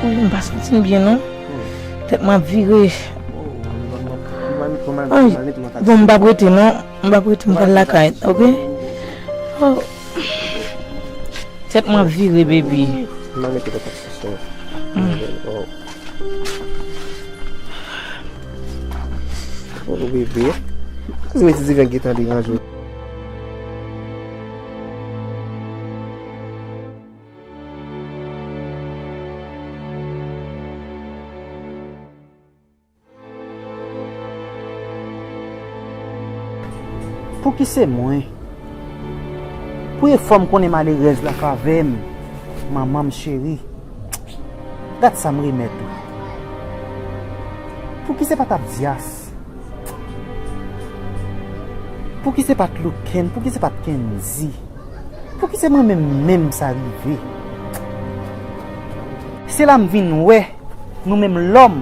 Ou, m pa santi m byen, non. Tèt mwen ap vire. Ay, bon, m p ap rete, non. M p ap rete, m pral lakay, oke? Oh. Tèt mwen ap vire, baby. M al mete kontak sou son. Mm. Oh. Oh, bebe. Kòman ti diven gentan deranje w? Pouki se mwen? Premye fwa m konnen malerèz la k avè m, manman m cheri. Gad sa m remèt ou. Pouki se pa t Abdias? Pouki se pa t Luken? Pouki se pa t Kendy? Pouki se mwen menm menm sa rive? Se la m vin wè, nou menm lòm,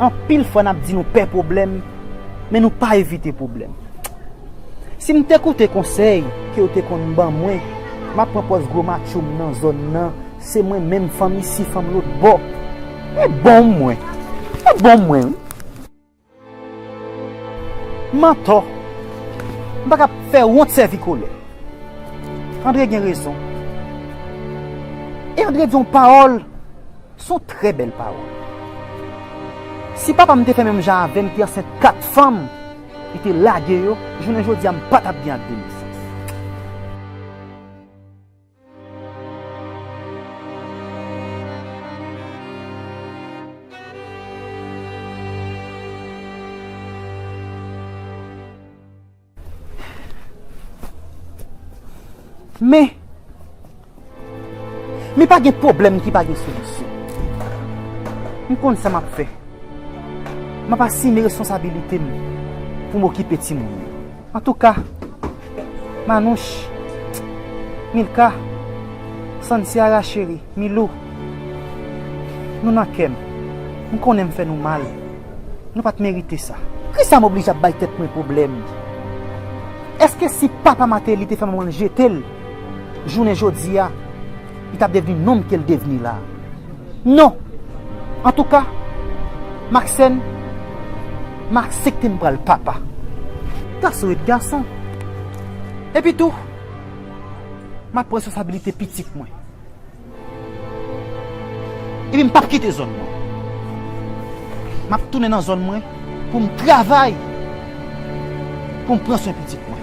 anpil fwa n ap di nou pè pwoblèm, men nou pa evite pwoblèm. Si m te koute konsèy ke yo te konn ban mwen, m ap pran pòz gwo matcho m nan zòn nan, se mwen menm fanm isi, fanm lòt bò. E bon mwen. E bon mwen. M antò. M pa ka fè wont sèvi kolè. Andre gen rezon. E Andre di yon pawòl, se yon trè bèl pawòl. Si papa m te fè menm jan avè m, te ansent kat fanm, li te lage yo, jounen jodi a m pa t ap gen ak de nesans. Men, men pa gen pwoblèm ki pa gen solisyon. M konn sa m ap fè. M ap asime responsabilite m pou m okipe timoun yo. Antouka, Manouch, Milka, Santiara cheri, Milou, nou nan kè m. M konnen m fè nou mal. Nou pa t merite sa. Kisa m oblije ap bay tèt mwen pwoblèm? Èske si papa Martelly te fè manman l jete l, jounen jodi a, li t ap devni nonm ke l devni la? Non. Antouka, m aksèn, m aksepte m pral papa. Gason ret gason. Epi tou, m ap pran responsabilite pitit mwen. Epi m p ap kite zòn nan. M ap tounen nan zòn mwen pou m travay, pou m pran swen pitit mwen.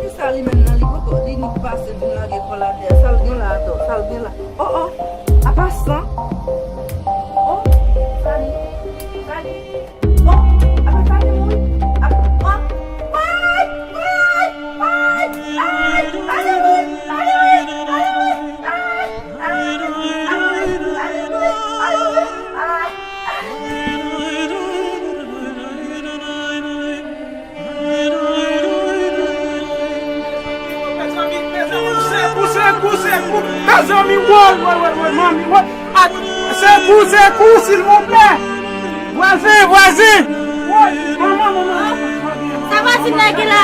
Kisa li menm nan li poko, li nik pase vin lage kò l atè a. Sa l gen la atò, sa l gen la. Oh, oh, apa san? Oh, Sali, Sali. Oh, apa Sali mouri? Apa, oh, Mezanmi, woy, woy, woy, woy, manmi, woy. At-, sekou, sekou, silvouplè. Vwazen, vwazen. Woy, manman, manman. Sa vwazin nan ki la?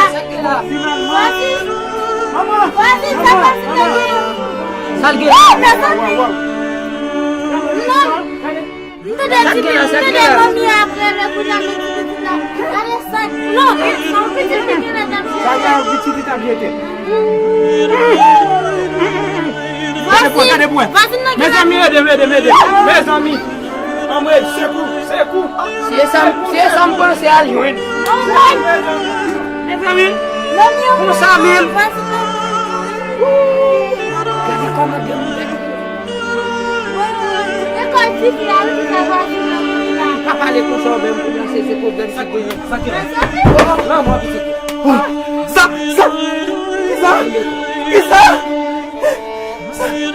Vwazin. Manman. Vwazin, sa vwazin nan ki la? Sa l gen? Woy, mezanmi. Non. M tande di, m tande manmi ap rele kounye a, men ti pitit la. Gade sa. Non, non, pitit pitit la t ap jete. Sa ka yon pitit li t ap jete. Gade pwen, gade pwen. Vwazin nan ki la. Mezanmi, ede m, ede m, ede m. Mezanmi. Anmwey, sekou, sekou. Se sa m, se sa m panse al jwenn. Mezanmi. Konsa menm. Gade kòman demoun. Lekòl ti fi a, wi, ki fè vwazin nan mouri la. Pa pale konsa, ou menm, pou lanse se pwoblèm sa gen. Sa gen. Lanmò pitit. Sa, sa, kisa, kisa, sa, sa gen.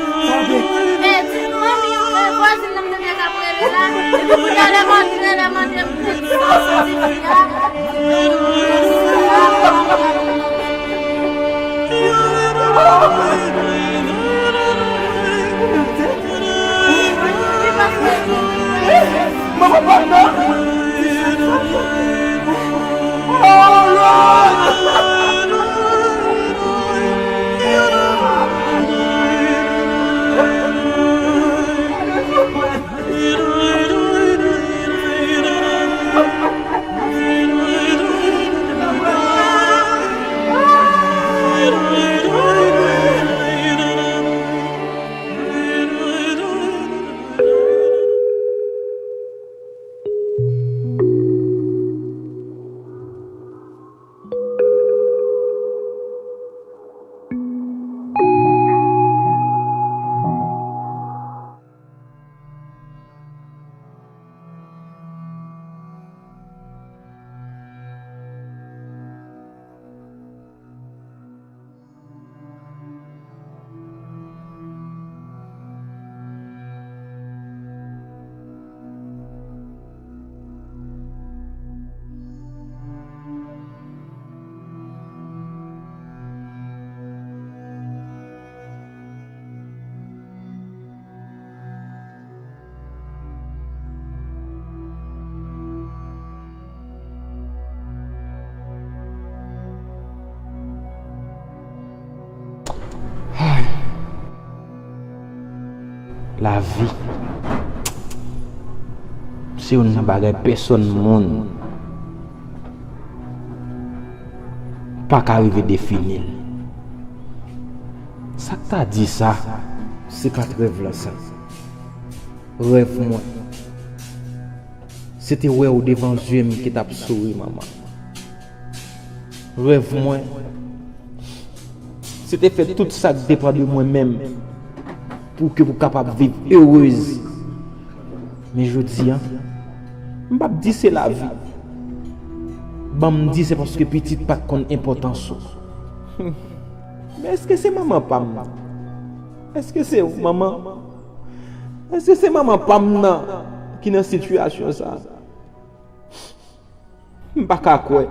Eh, ti manmi, eh, vwazin nan m tande k ap rele la. Depi kounye a lè m antre, lè m antre, m tande sa soti fi a. Ay. Lavi se youn nan bagay pèsonn moun pa ka rive defini l. Sa k ta di sa? Se pa t rèv la sa. Rèv mwen, se te wè w devan zye m ki t ap souri, manman. Rèv mwen, se te fè tout sa k depann de mwen menm pou ke w kapab viv erez. Men jodi a, m p ap di se lavi. Ban m di se paske pitit pa t konn enpòtans ou. Men èske se manman pa m nan? Èske se manman? Èske se manman pa m nan ki nan sitiyasyon sa a? M pa ka kwè.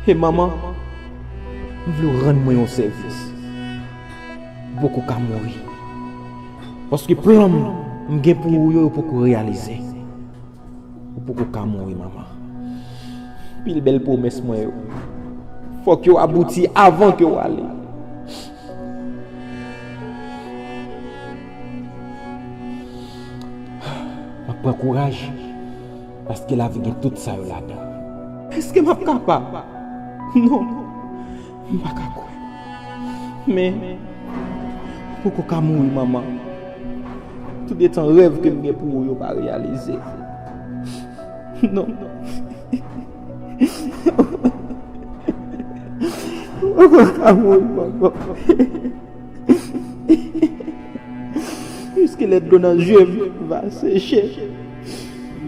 E manman, m vle w rann mwen yon sèvis. Ou poko ka mouri. Paske plan m, m gen pou ou yo, yo poko reyalize. Ou poko ka mouri, manman. Pil bèl pwomès mwen yo, fòk yo abouti avan ke w ale. M ap pran kouraj, paske lavi gen tout sa yo ladan. Èske m ap kapab? Non, m pa ka kwè. Men, ou poko ka mouri, manman. Toudetan rèv ke m gen pou ou yo pa reyalize. Non. Ou poko ka mouri, manman. Jiskilè dlo nan je m va seche?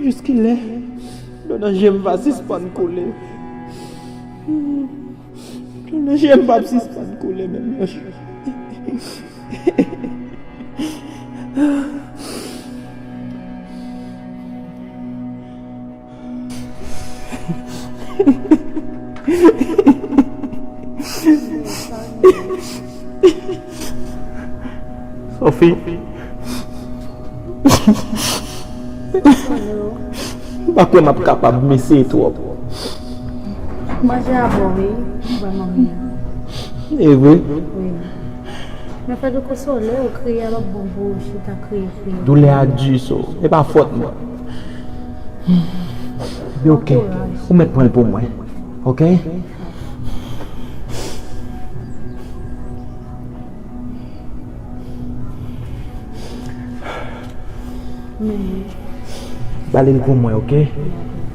Jiskilè dlo nan je m va sispann koule? Dlo nan je m p ap sispann koule menm yon jou. Sophie. M pa kwè m ap kapab, m eseye twòp. Manje a bon, wi. Vrèman byen. E vre? Wi. Men fè de konsole w, kriye a l ap bon pou ou, chita kriye, kriye. Doulè a di so. E pa fòt mwen. Ebyen, ok. Bon kouraj. Ou mèt pran l pou mwen. Ok? Bale l pou mwen, ok?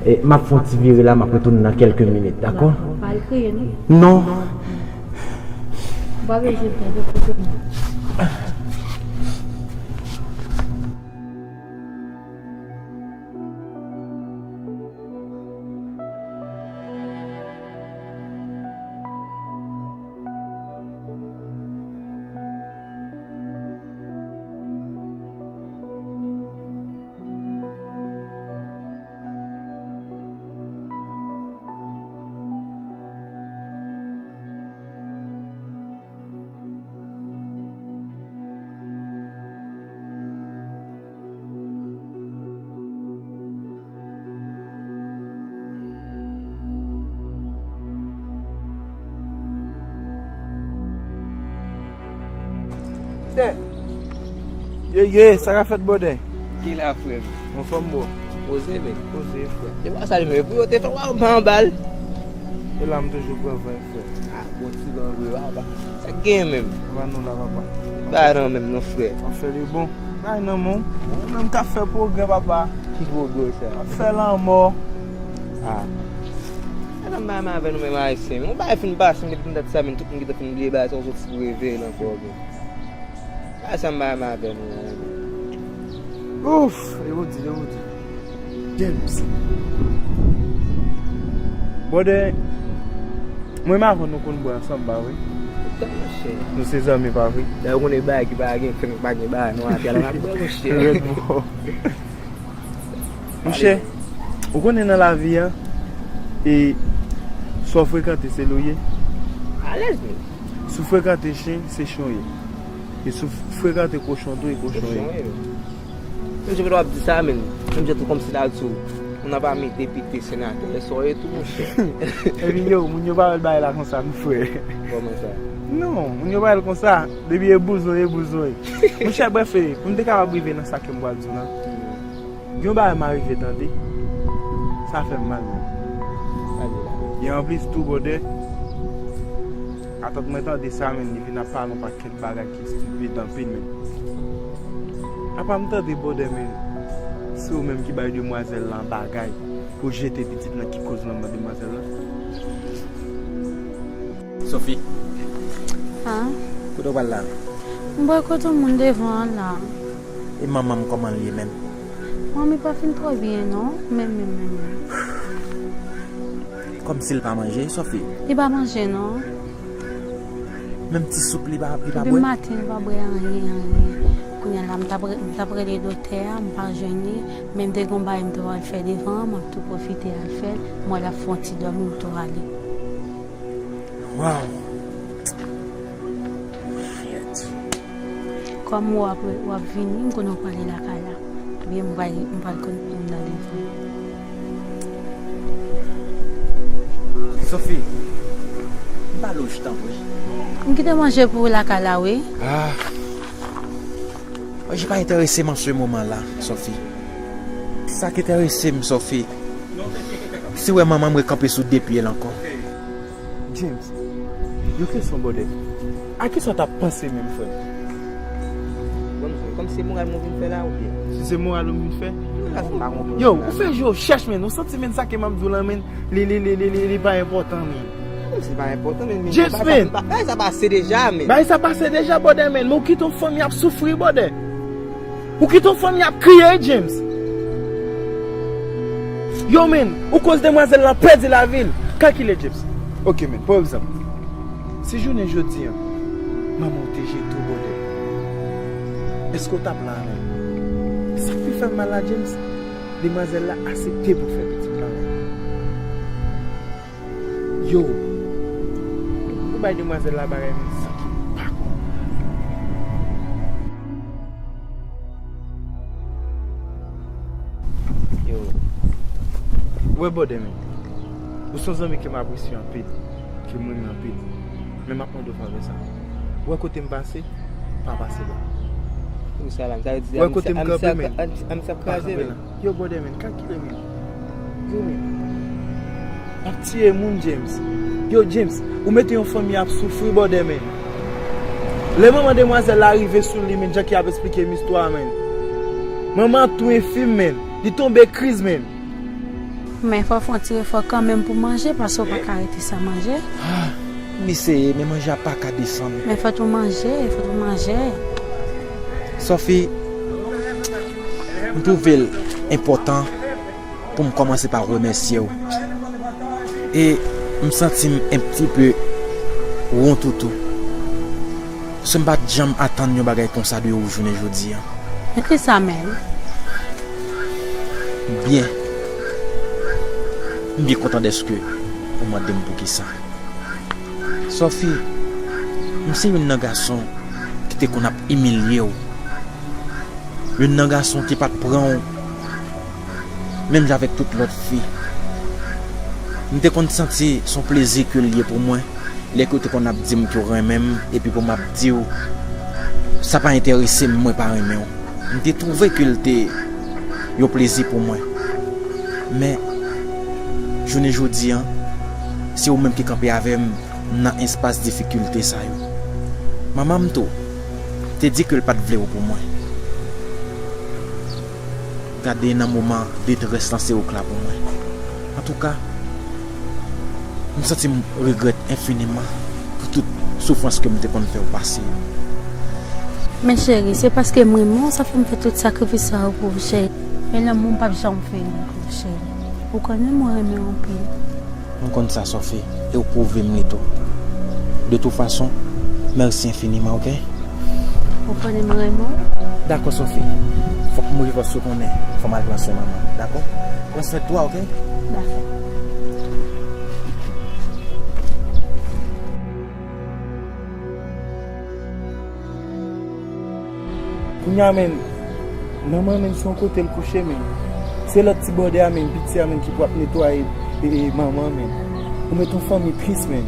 E, m ap fè yon ti vire la, m ap retounen nan kèlke minit, dakò? Dakò. Pa al kriye, non? Non. Ou pa bezwen pè de kote, non. Tè. Ye, ye, sa k ap fèt, bwòdè? Ki la, frè m? Anfòm, bro. Poze, men. Poze, frè. Se pa sa li menm, pou yo te fè w anba l. E la, m toujou pran van, frè. Ah, bon, ti van vre, papa. Sa k genyen menm? Anba nou la, papa. Pa nan menm, non, frè. Anfen, li bon. Bay nan men w. Ou menm k ap fè pwogrè, papa. Ki pwogrè sa? Ap fè lanmò. Ah. Sa nan bay men avè nou menm Ayisyen, men yon bagay fin pase, m gentan dat sa, men tout moun gentan fin bliye bagay sa, ou sot reveye l ankò, men. Bagay sa m bay men avè nou an, men. Ouf, e ou di, e ou di. James. Bwòdè, mwen m avè w nou konn bwè ansanm, pa vre? Monchè. Nou se zanmi, pa vre? Dayè, ou konnen bagay ki pa gen fen, ki pa gen bagay, nou atè la, n ap bwè, monchè. Rèd, bro. Monchè, ou konnen nan lavi a, e sa w frekante, se li w ye. Alèz, men. Si w frekante chen, se chen w ye. E si w frekante kochon tou, e kochon w ye. Kochon w ye. Menm jan w ap di sa, men. Menm jan tou kòmsi la di w, moun ap ame depite, senatè, e sa w ye tou, monchè. Epi yo, moun yo pa wè bagay la konsa, non, frè. Kòman sa? Non, moun yo pa wè l konsa. Depi e bouzon, e bouzon. Monchè, brèf, e, pou m te kapab rive nan sa ke m pral di w la, gen yon bagay m arive tande. Sa fè m mal, menm. E anplis tou, bwòdè, atant mwen tande sa, menm, li vin ap pale yon pakèt bagay ki estipid anpil, menm. Apa m tande, bwòdè, menm, se ou menm ki bay demwazèl lan bagay pou jete pitit lan, ki koz lanmò demwazèl lan? Sophie. Ah? Kote w pral la? M pral kote yon moun devan an la. E manman m, kòman l ye menm? Manmi pa fin twò byen non, menm, menm, menm, menm. Kòmsi l pa manje, Sophie? Li pa manje non. Menm ti soup li pa, li pa bwè? Depi maten li pa bwè anyen, anyen. Kounye a la, m t ap re-, m t ap rele doktè a, m pa jwenn li. Men m te gen yon bagay m te pral fè devan an, m ap tou pwofite al fè l. M wè l ap fè yon ti dòmi, m tou ale. Waw. Shit. Kòm w ap, w ap vini, m konnen w prale lakay la. Ebyen, m pral, m pral konn pou m nan devan. Sophie, m pale w ch tanpri. M kite manje pou ou lakay la, wi. Ah. Manje pa enterese m an se moman la, Sophie. Sa k enterese m, Sophie, se wè manman m rekanpe sou de pye l ankò. James, yon kesyon, bwòdè. A kisa w t ap panse menm, frè m? Bon, kòm se moral mwen vin fè la, oubyen? Si se moral ou vin fè? Yo, ou fè je w chèch, menm. Ou santi, menm, sa ke m ap di w lan, menm, li, li, li, li, li, li pa enpòtan, menm. Kòmsi li pa enpòtan, menm, menm, James, bagay sa, menm, bagay sa pase deja, menm. Bagay sa pase deja, bwòdè, menm. Men ou kite yon fanmi ap soufri, bwòdè. Ou kite yon fanmi ap kriye, James. Yo, men, ou koz demwazèl lan pèdi lavi l. Kalkile, James. Ok, men, pran egzanp. Si jounen jodi a, manman w te jete w, bwòdè, èske w t ap la avè l? Sa k pi fè m mal la, James, demwazèl la aksepte pou fè pitit la avè l. Yo, ou bay demwazèl la bagay menm san ki pa konn. Wè, bòdè men, ou se yon zanmi ke m apresye anpil, ke m renmen anpil. Men m ap mande w favè sa. Ou wè kote m pase, pa pase la. Ou sa la, sa vle di Ou wè kote m kanpe, men, pa kanpe la. Yo, bòdè men, kakile men. Yo, men. Ap tiye moun, James. Yo, James, ou mete yon fanmi ap soufri, bòdè men. Lè manman demwazèl la rive sou li, men, jan ki ap esplike m istwa, men. Manman ap touye fi m, men. Li tonbe kriz, men. Men fò w fè yon ti efò kanmenm pou manje, paske w pa ka rete san manje. Ah, m eseye, men manje a pa ka desann. Men fò tou manje, fò tou manje. Sophie, m twouve l enpòtan pou m kòmanse pa remèsye w. E m santi m un petit peu wont tou. Paske m pa t janm atann yon bagay konsa de ou jounen jodi a. Men kisa menm? Byen. M byen kontan dèske ou mande m poukisa. Sophie, m se youn nan gason ki te konn ap imilye w. Youn nan gason ki pa t pran w menm jan avèk tout lòt fi. M te konn santi se yon plezi ke l ye pou mwen. Lè ke w te konn ap di m ke w renmen m, epi pou m ap di w, sa pa enterese m, mwen pa renmen w. M te twouve ke l te yon plezi pou mwen. Men, jounen jodi a, se ou menm ki kanpe avè m nan espas difikilte sa yo. Manman m tou, te di ke l pa t vle w pou mwen. Gade nan moman detrès lan se ou k la pou mwen. Antouka, m santi m regrèt enfiniman pou tout soufrans ke m te konn fè w pase yo. Men cheri, se paske m renmen w, sa fè m fè tout sakrifis sa yo pou ou, cheri. Men lanmou m p ap janm fini pou ou, cheri. Ou konnen mwen renmen w anpil. M konn sa, Sophie, e w pwouve m li tou. De tout fason, mèsi enfiniman, oke? Ou konnen m renmen w. Dakò, Sophie. Fòk m mouri paske w konnen. Fò m al pran swen manman, dakò? Pran swen twa, oke? Dakò. Kounye a, men, manman, men, se yon kote l kouche, men. Se lòt ti bòdè a, men, piti a, men, ki pou ap netwaye, e, e, manman, men. Ou met yon fanmi tris, men.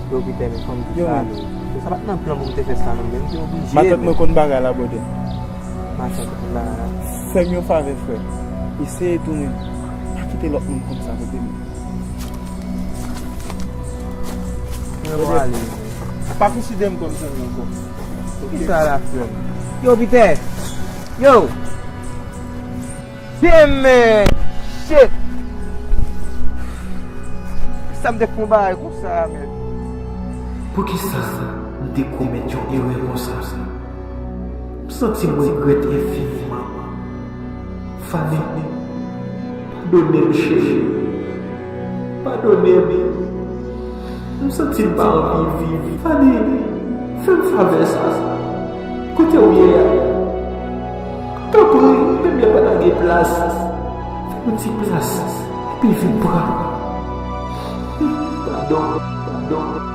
Yo, Pitè, men, fanm di sa, men. Sa pa t nan plan pou m te fè sa, non, men m te oblije, men. Matant mwen konn bagay la, bòdè. Matant konn bagay la. Fè m yon favè, frè. Eseye tounen. Pa kite lòt moun konn sa, tande, men. Mwen ale. Pa konsidere m kòm zanmi ankò. Kisa la, frè m? Yo, Pitè! Yo! Demen! Shit! Sa m te fè yon bagay konsa, men? Poukisa m te komèt yon erè konsa? M santi m regrèt enfiniman. Fanny, padone m, cheri. Padone m. M santi m pa anvi viv. Fanny, fè m favè sa. Kote w ye a? Tanpri, menm lè pa ta gen plas, fè m yon ti plas, epi vin pran m. Padon, padon.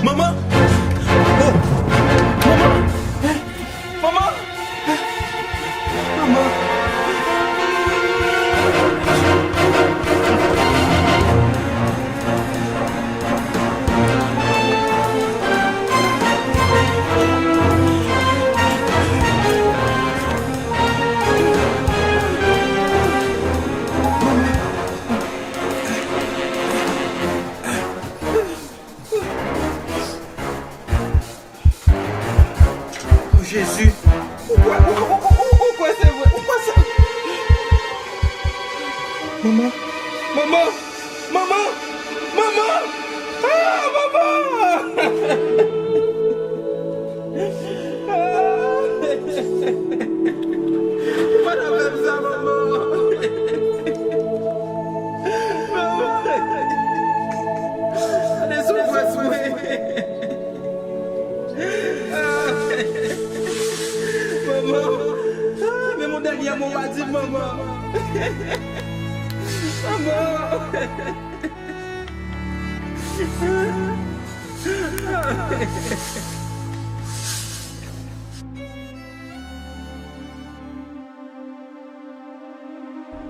Manman! Oh! Manman! Eh! Manman! Eh! Manman! Oh, Jezi! Ou kwè, ou, ou, ou, ou, ou kwè se vre? Ou kwè se vre? Manman! Manman! Manman! Manman! Ah, manman! Ah! Ou pa ta fè m sa, manman! Manman! Gade soufrans mwen! Ah!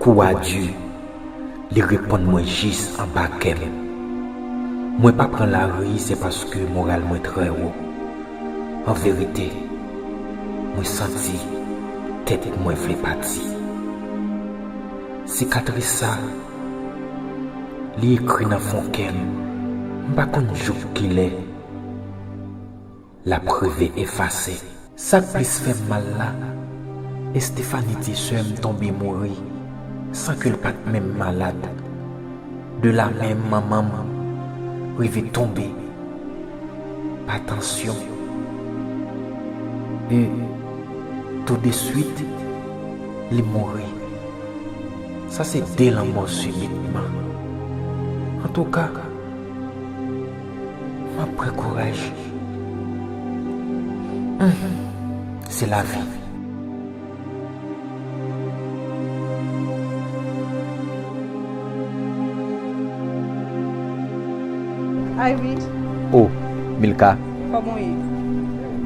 Kou a di, li reponn mwen jis anba kè m. Mwen pa pran lari, se paske moral mwen trè wo. An verite, mwen santi tèt mwen vle pati. Sikatris sa, li ekri nan fon kè m, m pa konn jouk kilè l ap rive efase. Sa k plis fè m mal la, Estefani ti sè m tonbe mouri san ke l pa t menm malad. De la menm manman m rive tonbe pa tansyon. E toudeswit, li mouri. Sa se de lanmò sibitman. Antouka, m ap pran kouraj. Humm, se lavi. Ivy. Oh, Milka. Kòman w ye?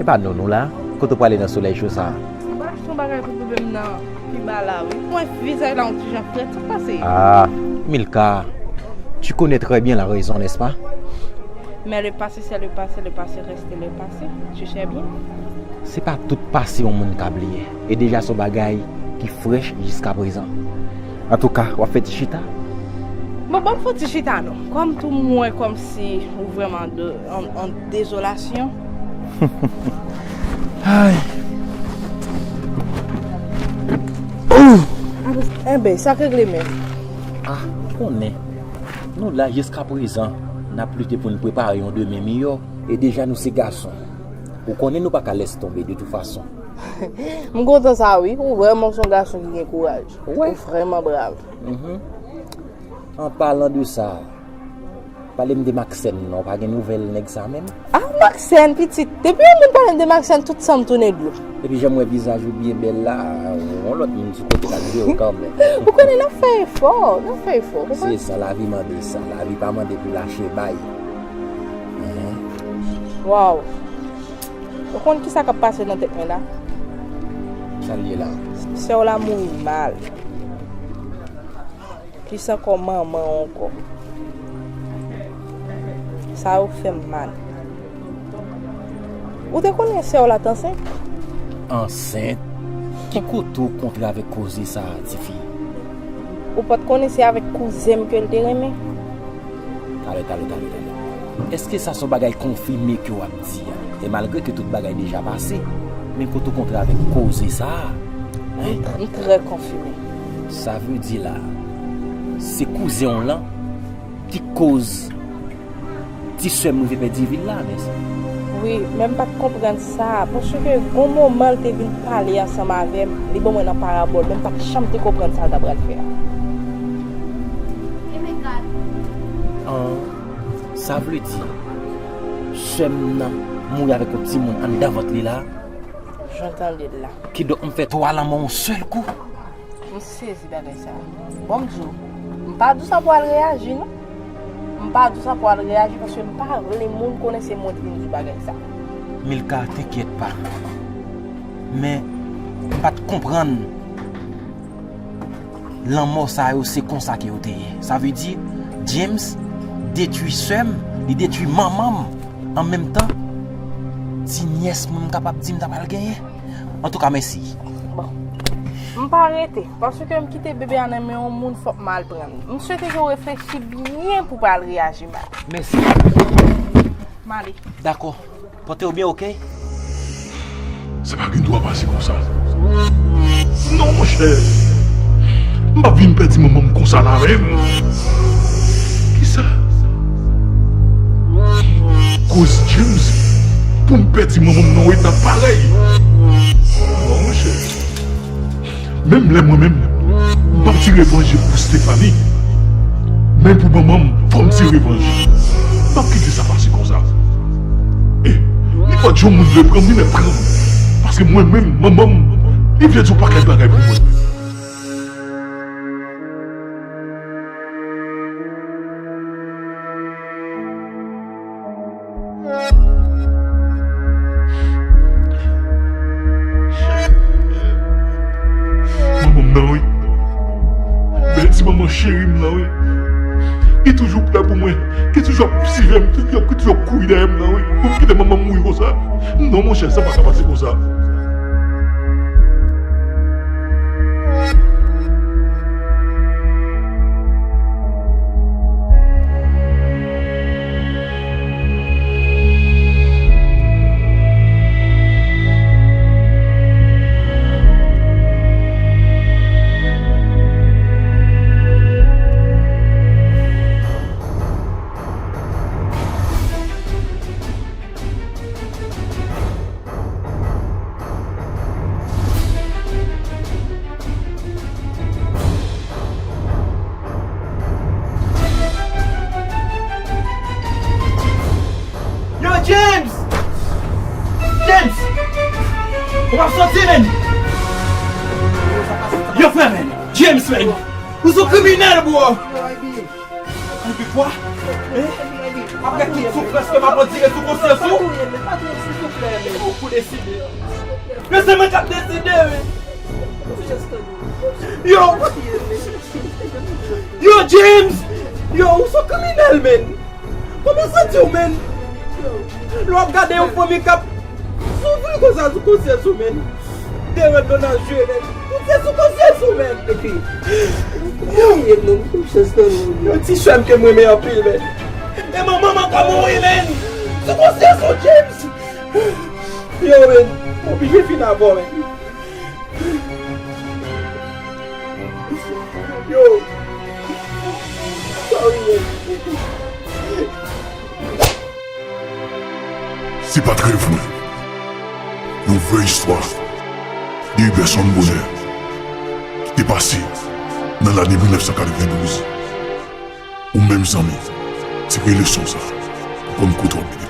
E pa nou nou la? Kote w prale nan solèy cho sa a? M pa achte yon bagay pou bebe m nan pi ba la wi. Mwen vizaj la yon ti jan frèt, sa k pase? Ah, Milka, tu connais très bien la raison, n'est-ce pas? Mais le passé, c'est le passé, le passé reste le passé. Tu sais bien. Se pa tout pase yon moun ka bliye. E deja se yon bagay ki frèch jiska prezan. Antouka, w ap fè ti chita? Bon, ban m fè yon ti chita non. Kòm tou m wè kòmsi ou vrèman de, an, an dezolasyon. Ay. Enben, sa k regle menm? Ah, ou konnen. Nou la jiska prezan, n ap lite pou n prepare yon demen miyò. E deja nou se gason. Ou konnen nou pa ka lèse tonbe de tout fason. M kontan sa wi, ou vrèman se yon gason ki gen kouraj. Ou vrèman brav. Mhm. An palan de sa, pale m de Maxène non, pa gen nouvèl nèg sa menm? Ah, Maxène, pitit, depi yon moun pale m de Maxène, tout san m tounen dlo. Epi jan m wè vizaj ou byen bèl la, yon lòt moun sou kote k ap jere w kanmenm. Ou konnen n ap fè efò, n ap fè efò, ou konprann? Se sa, lavi mande sa, lavi pa mande pou lache bay. Ehe. Waw. Ou konn kisa k ap pase nan tèt mwen la? Sa l ye la? Sè w la mouri mal. Plis ankò manman w ankò. Sa yo fè m mal. Ou te konnen sè w la t ansent? Ansent? Ki kote w kontre avèk koze sa a, tifi? Ou pa t konnen se avèk kouzen m ke l te renmen? Talè, talè, talè, talè. Èske sa se yon bagay konfime ke w ap di a? E malgre ke tout bagay deja pase, men kote w kontre avèk koze sa a? Hein? M trè konfime. Sa vle di la, se kouzen w lan ki koz ti sè m rive pèdi vi l la, mèsi. Wi, men m pa t konprann sa, paske gon moman l te vin pale ansanm avè m, li ban mwen nan parabòl, men m pa t janm te konprann sa l ta pral fè a. An, sa vle di, sè m nan mouri avèk yon timoun anndan vant li la? Jan w tande l la. Kidonk, m fè twa lanmò yon sèl kou. M sezi bagay sa. Bon, m di w, m pa di w sa pou w al reyaji, non. M pa di w sa pou w al reyaji, paske m pa vle moun konnen se mwen ki vin di bagay sa. Milka, t'inquiète pas. Men, m pa t konprann lanmò sa yo, se konsa ke yo te ye. Sa vle di, James detwi sè m, li detwi manman m. An menm tan, ti nyès mwen, m kapab di m ta pral genyen. Antouka, mèsi. Bon. M pa rete, paske m kite bebe a nan men yon moun, fòk m al pran l. M swete ke w reflechi byen pou w pa al reyaji mal. Mèsi. M ale. Dakò. Pòte w byen, oke? Sa pa gen dwa pase konsa. Non, monchè. M p ap vin pèdi manman m konsa la menm. Kisa? Koz James pou m pèdi manman m nan yon eta parèy. Non, monchè. Menm lè mwen menm, m p ap ti revanj pou Stephanie. Men pou manman m, fò m ti revanj. M p ap kite sa pase konsa. E, nenpòt jan yon moun vle pran m, li mèt pran m. Paske mwen menm, manman m, li vle di yon pakèt bagay pou mwen. Nan wi. Bèl ti manman cheri m nan wi. Ki toujou prè pou mwen. Ki toujou ap sivè m, ki toujou, ki toujou ap kouri dèyè m nan wi. Pou m kite manman m mouri konsa. Non monchè, sa pa ka pase konsa. Yo, James! James! Ou p ap soti, menn! Yo, frè, menn! James, menn! Ou se yon kriminèl, bro! Epi kwa? Eh? Apre tout soufrans ke m ap andire sou konsyans ou? Ou pou deside. Men se mwen k ap deside, wi. Yo! Yo, James! Yo, ou se yon kriminèl, menn! Kòman w santi w, menn? Lè w ap gade yon fanmi k ap soufri konsa sou konsyans ou, menn. Dewen nan jwe, menn. Tout se sou konsyans ou, menn. Epi, yo, yo, non, konsyans nan nou. Yon ti sè m ke m renmen anpil, menn. E manman m ankò mouri, menn. Sou konsyans ou, James. Yo, menn. M oblije fin avè w, menn. Yo. Sorry, man. Se pa t rèv mwen. Yon vrè istwa de yon pèsonn bonè ki te pase nan lane mil nèf san katrevendouz. Ou menm zanmi, tire leson sa kòm kout w ap